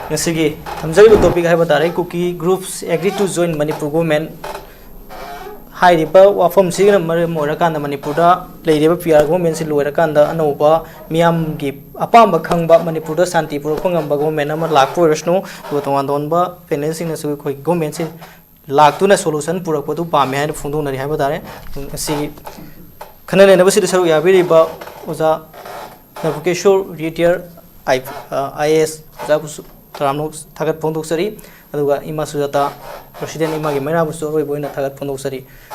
ꯉꯁꯤꯒꯤ ꯊꯝꯖꯔꯤꯕ topic ꯍꯥꯏꯕ ꯇꯥꯔꯦ, Kuki groups agree to join Manipur government꯫ ꯍꯥꯏꯔꯤꯕ ꯋꯥꯐꯝꯁꯤꯅ ꯃꯔꯝ ꯑꯣꯏꯔꯀꯥꯟꯗ ꯃꯅꯤꯄꯨꯔꯗ ꯂꯩꯔꯤꯕ P R government ꯁꯤ ꯂꯣꯏꯔꯀꯥꯟꯗ ꯑꯅꯧꯕ ꯃꯤꯌꯥꯝꯒꯤ ꯑꯄꯥꯝꯕ ꯈꯪꯕ, ꯃꯅꯤꯄꯨꯔꯗ ꯁꯥꯟꯇꯤ ꯄꯨꯔꯛꯄ ꯉꯝꯕ government ꯑꯃ ꯂꯥꯛꯄ ꯑꯣꯏꯔꯁꯅꯨ, ꯑꯗꯨꯒ ꯇꯣꯉꯥꯟ ꯇꯣꯉꯥꯟꯕ panel ꯁꯤꯡꯅꯁꯨ ꯑꯩꯈꯣꯏ government ꯁꯤ ꯂꯥꯛꯇꯨꯅ solution ꯄꯨꯔꯛꯄꯗꯨ ꯄꯥꯝꯃꯦ ꯍꯥꯏꯅ ꯐꯣꯡꯗꯣꯛꯅꯔꯤ ꯍꯥꯏꯕ ꯇꯥꯔꯦ꯫ ꯉꯁꯤꯒꯤ ꯈꯟꯅ ꯅꯩꯅꯕꯁꯤꯗ ꯁꯔꯨꯛ ꯌꯥꯕꯤꯔꯤꯕ ꯑꯣꯖꯥ ꯅꯕꯀꯤꯁꯣꯔ, retired I-, ꯑ, I A S ꯑꯣꯖꯥꯕꯨꯁꯨ ꯇꯔꯥꯝꯅ ꯊꯥꯒꯠ ꯐꯣꯡꯗꯣꯛꯆꯔꯤ꯫ ꯑꯗꯨꯒ ꯏꯃꯥ ꯁꯨꯖꯥꯇꯥ, president ꯏꯃꯥꯒꯤ ꯃꯩꯔꯥꯕꯨꯁꯨ ꯑꯔꯣꯏꯕ ꯑꯣꯏꯅ ꯊꯥꯒꯠ ꯐꯣꯡꯗꯣꯛꯆꯔꯤ꯫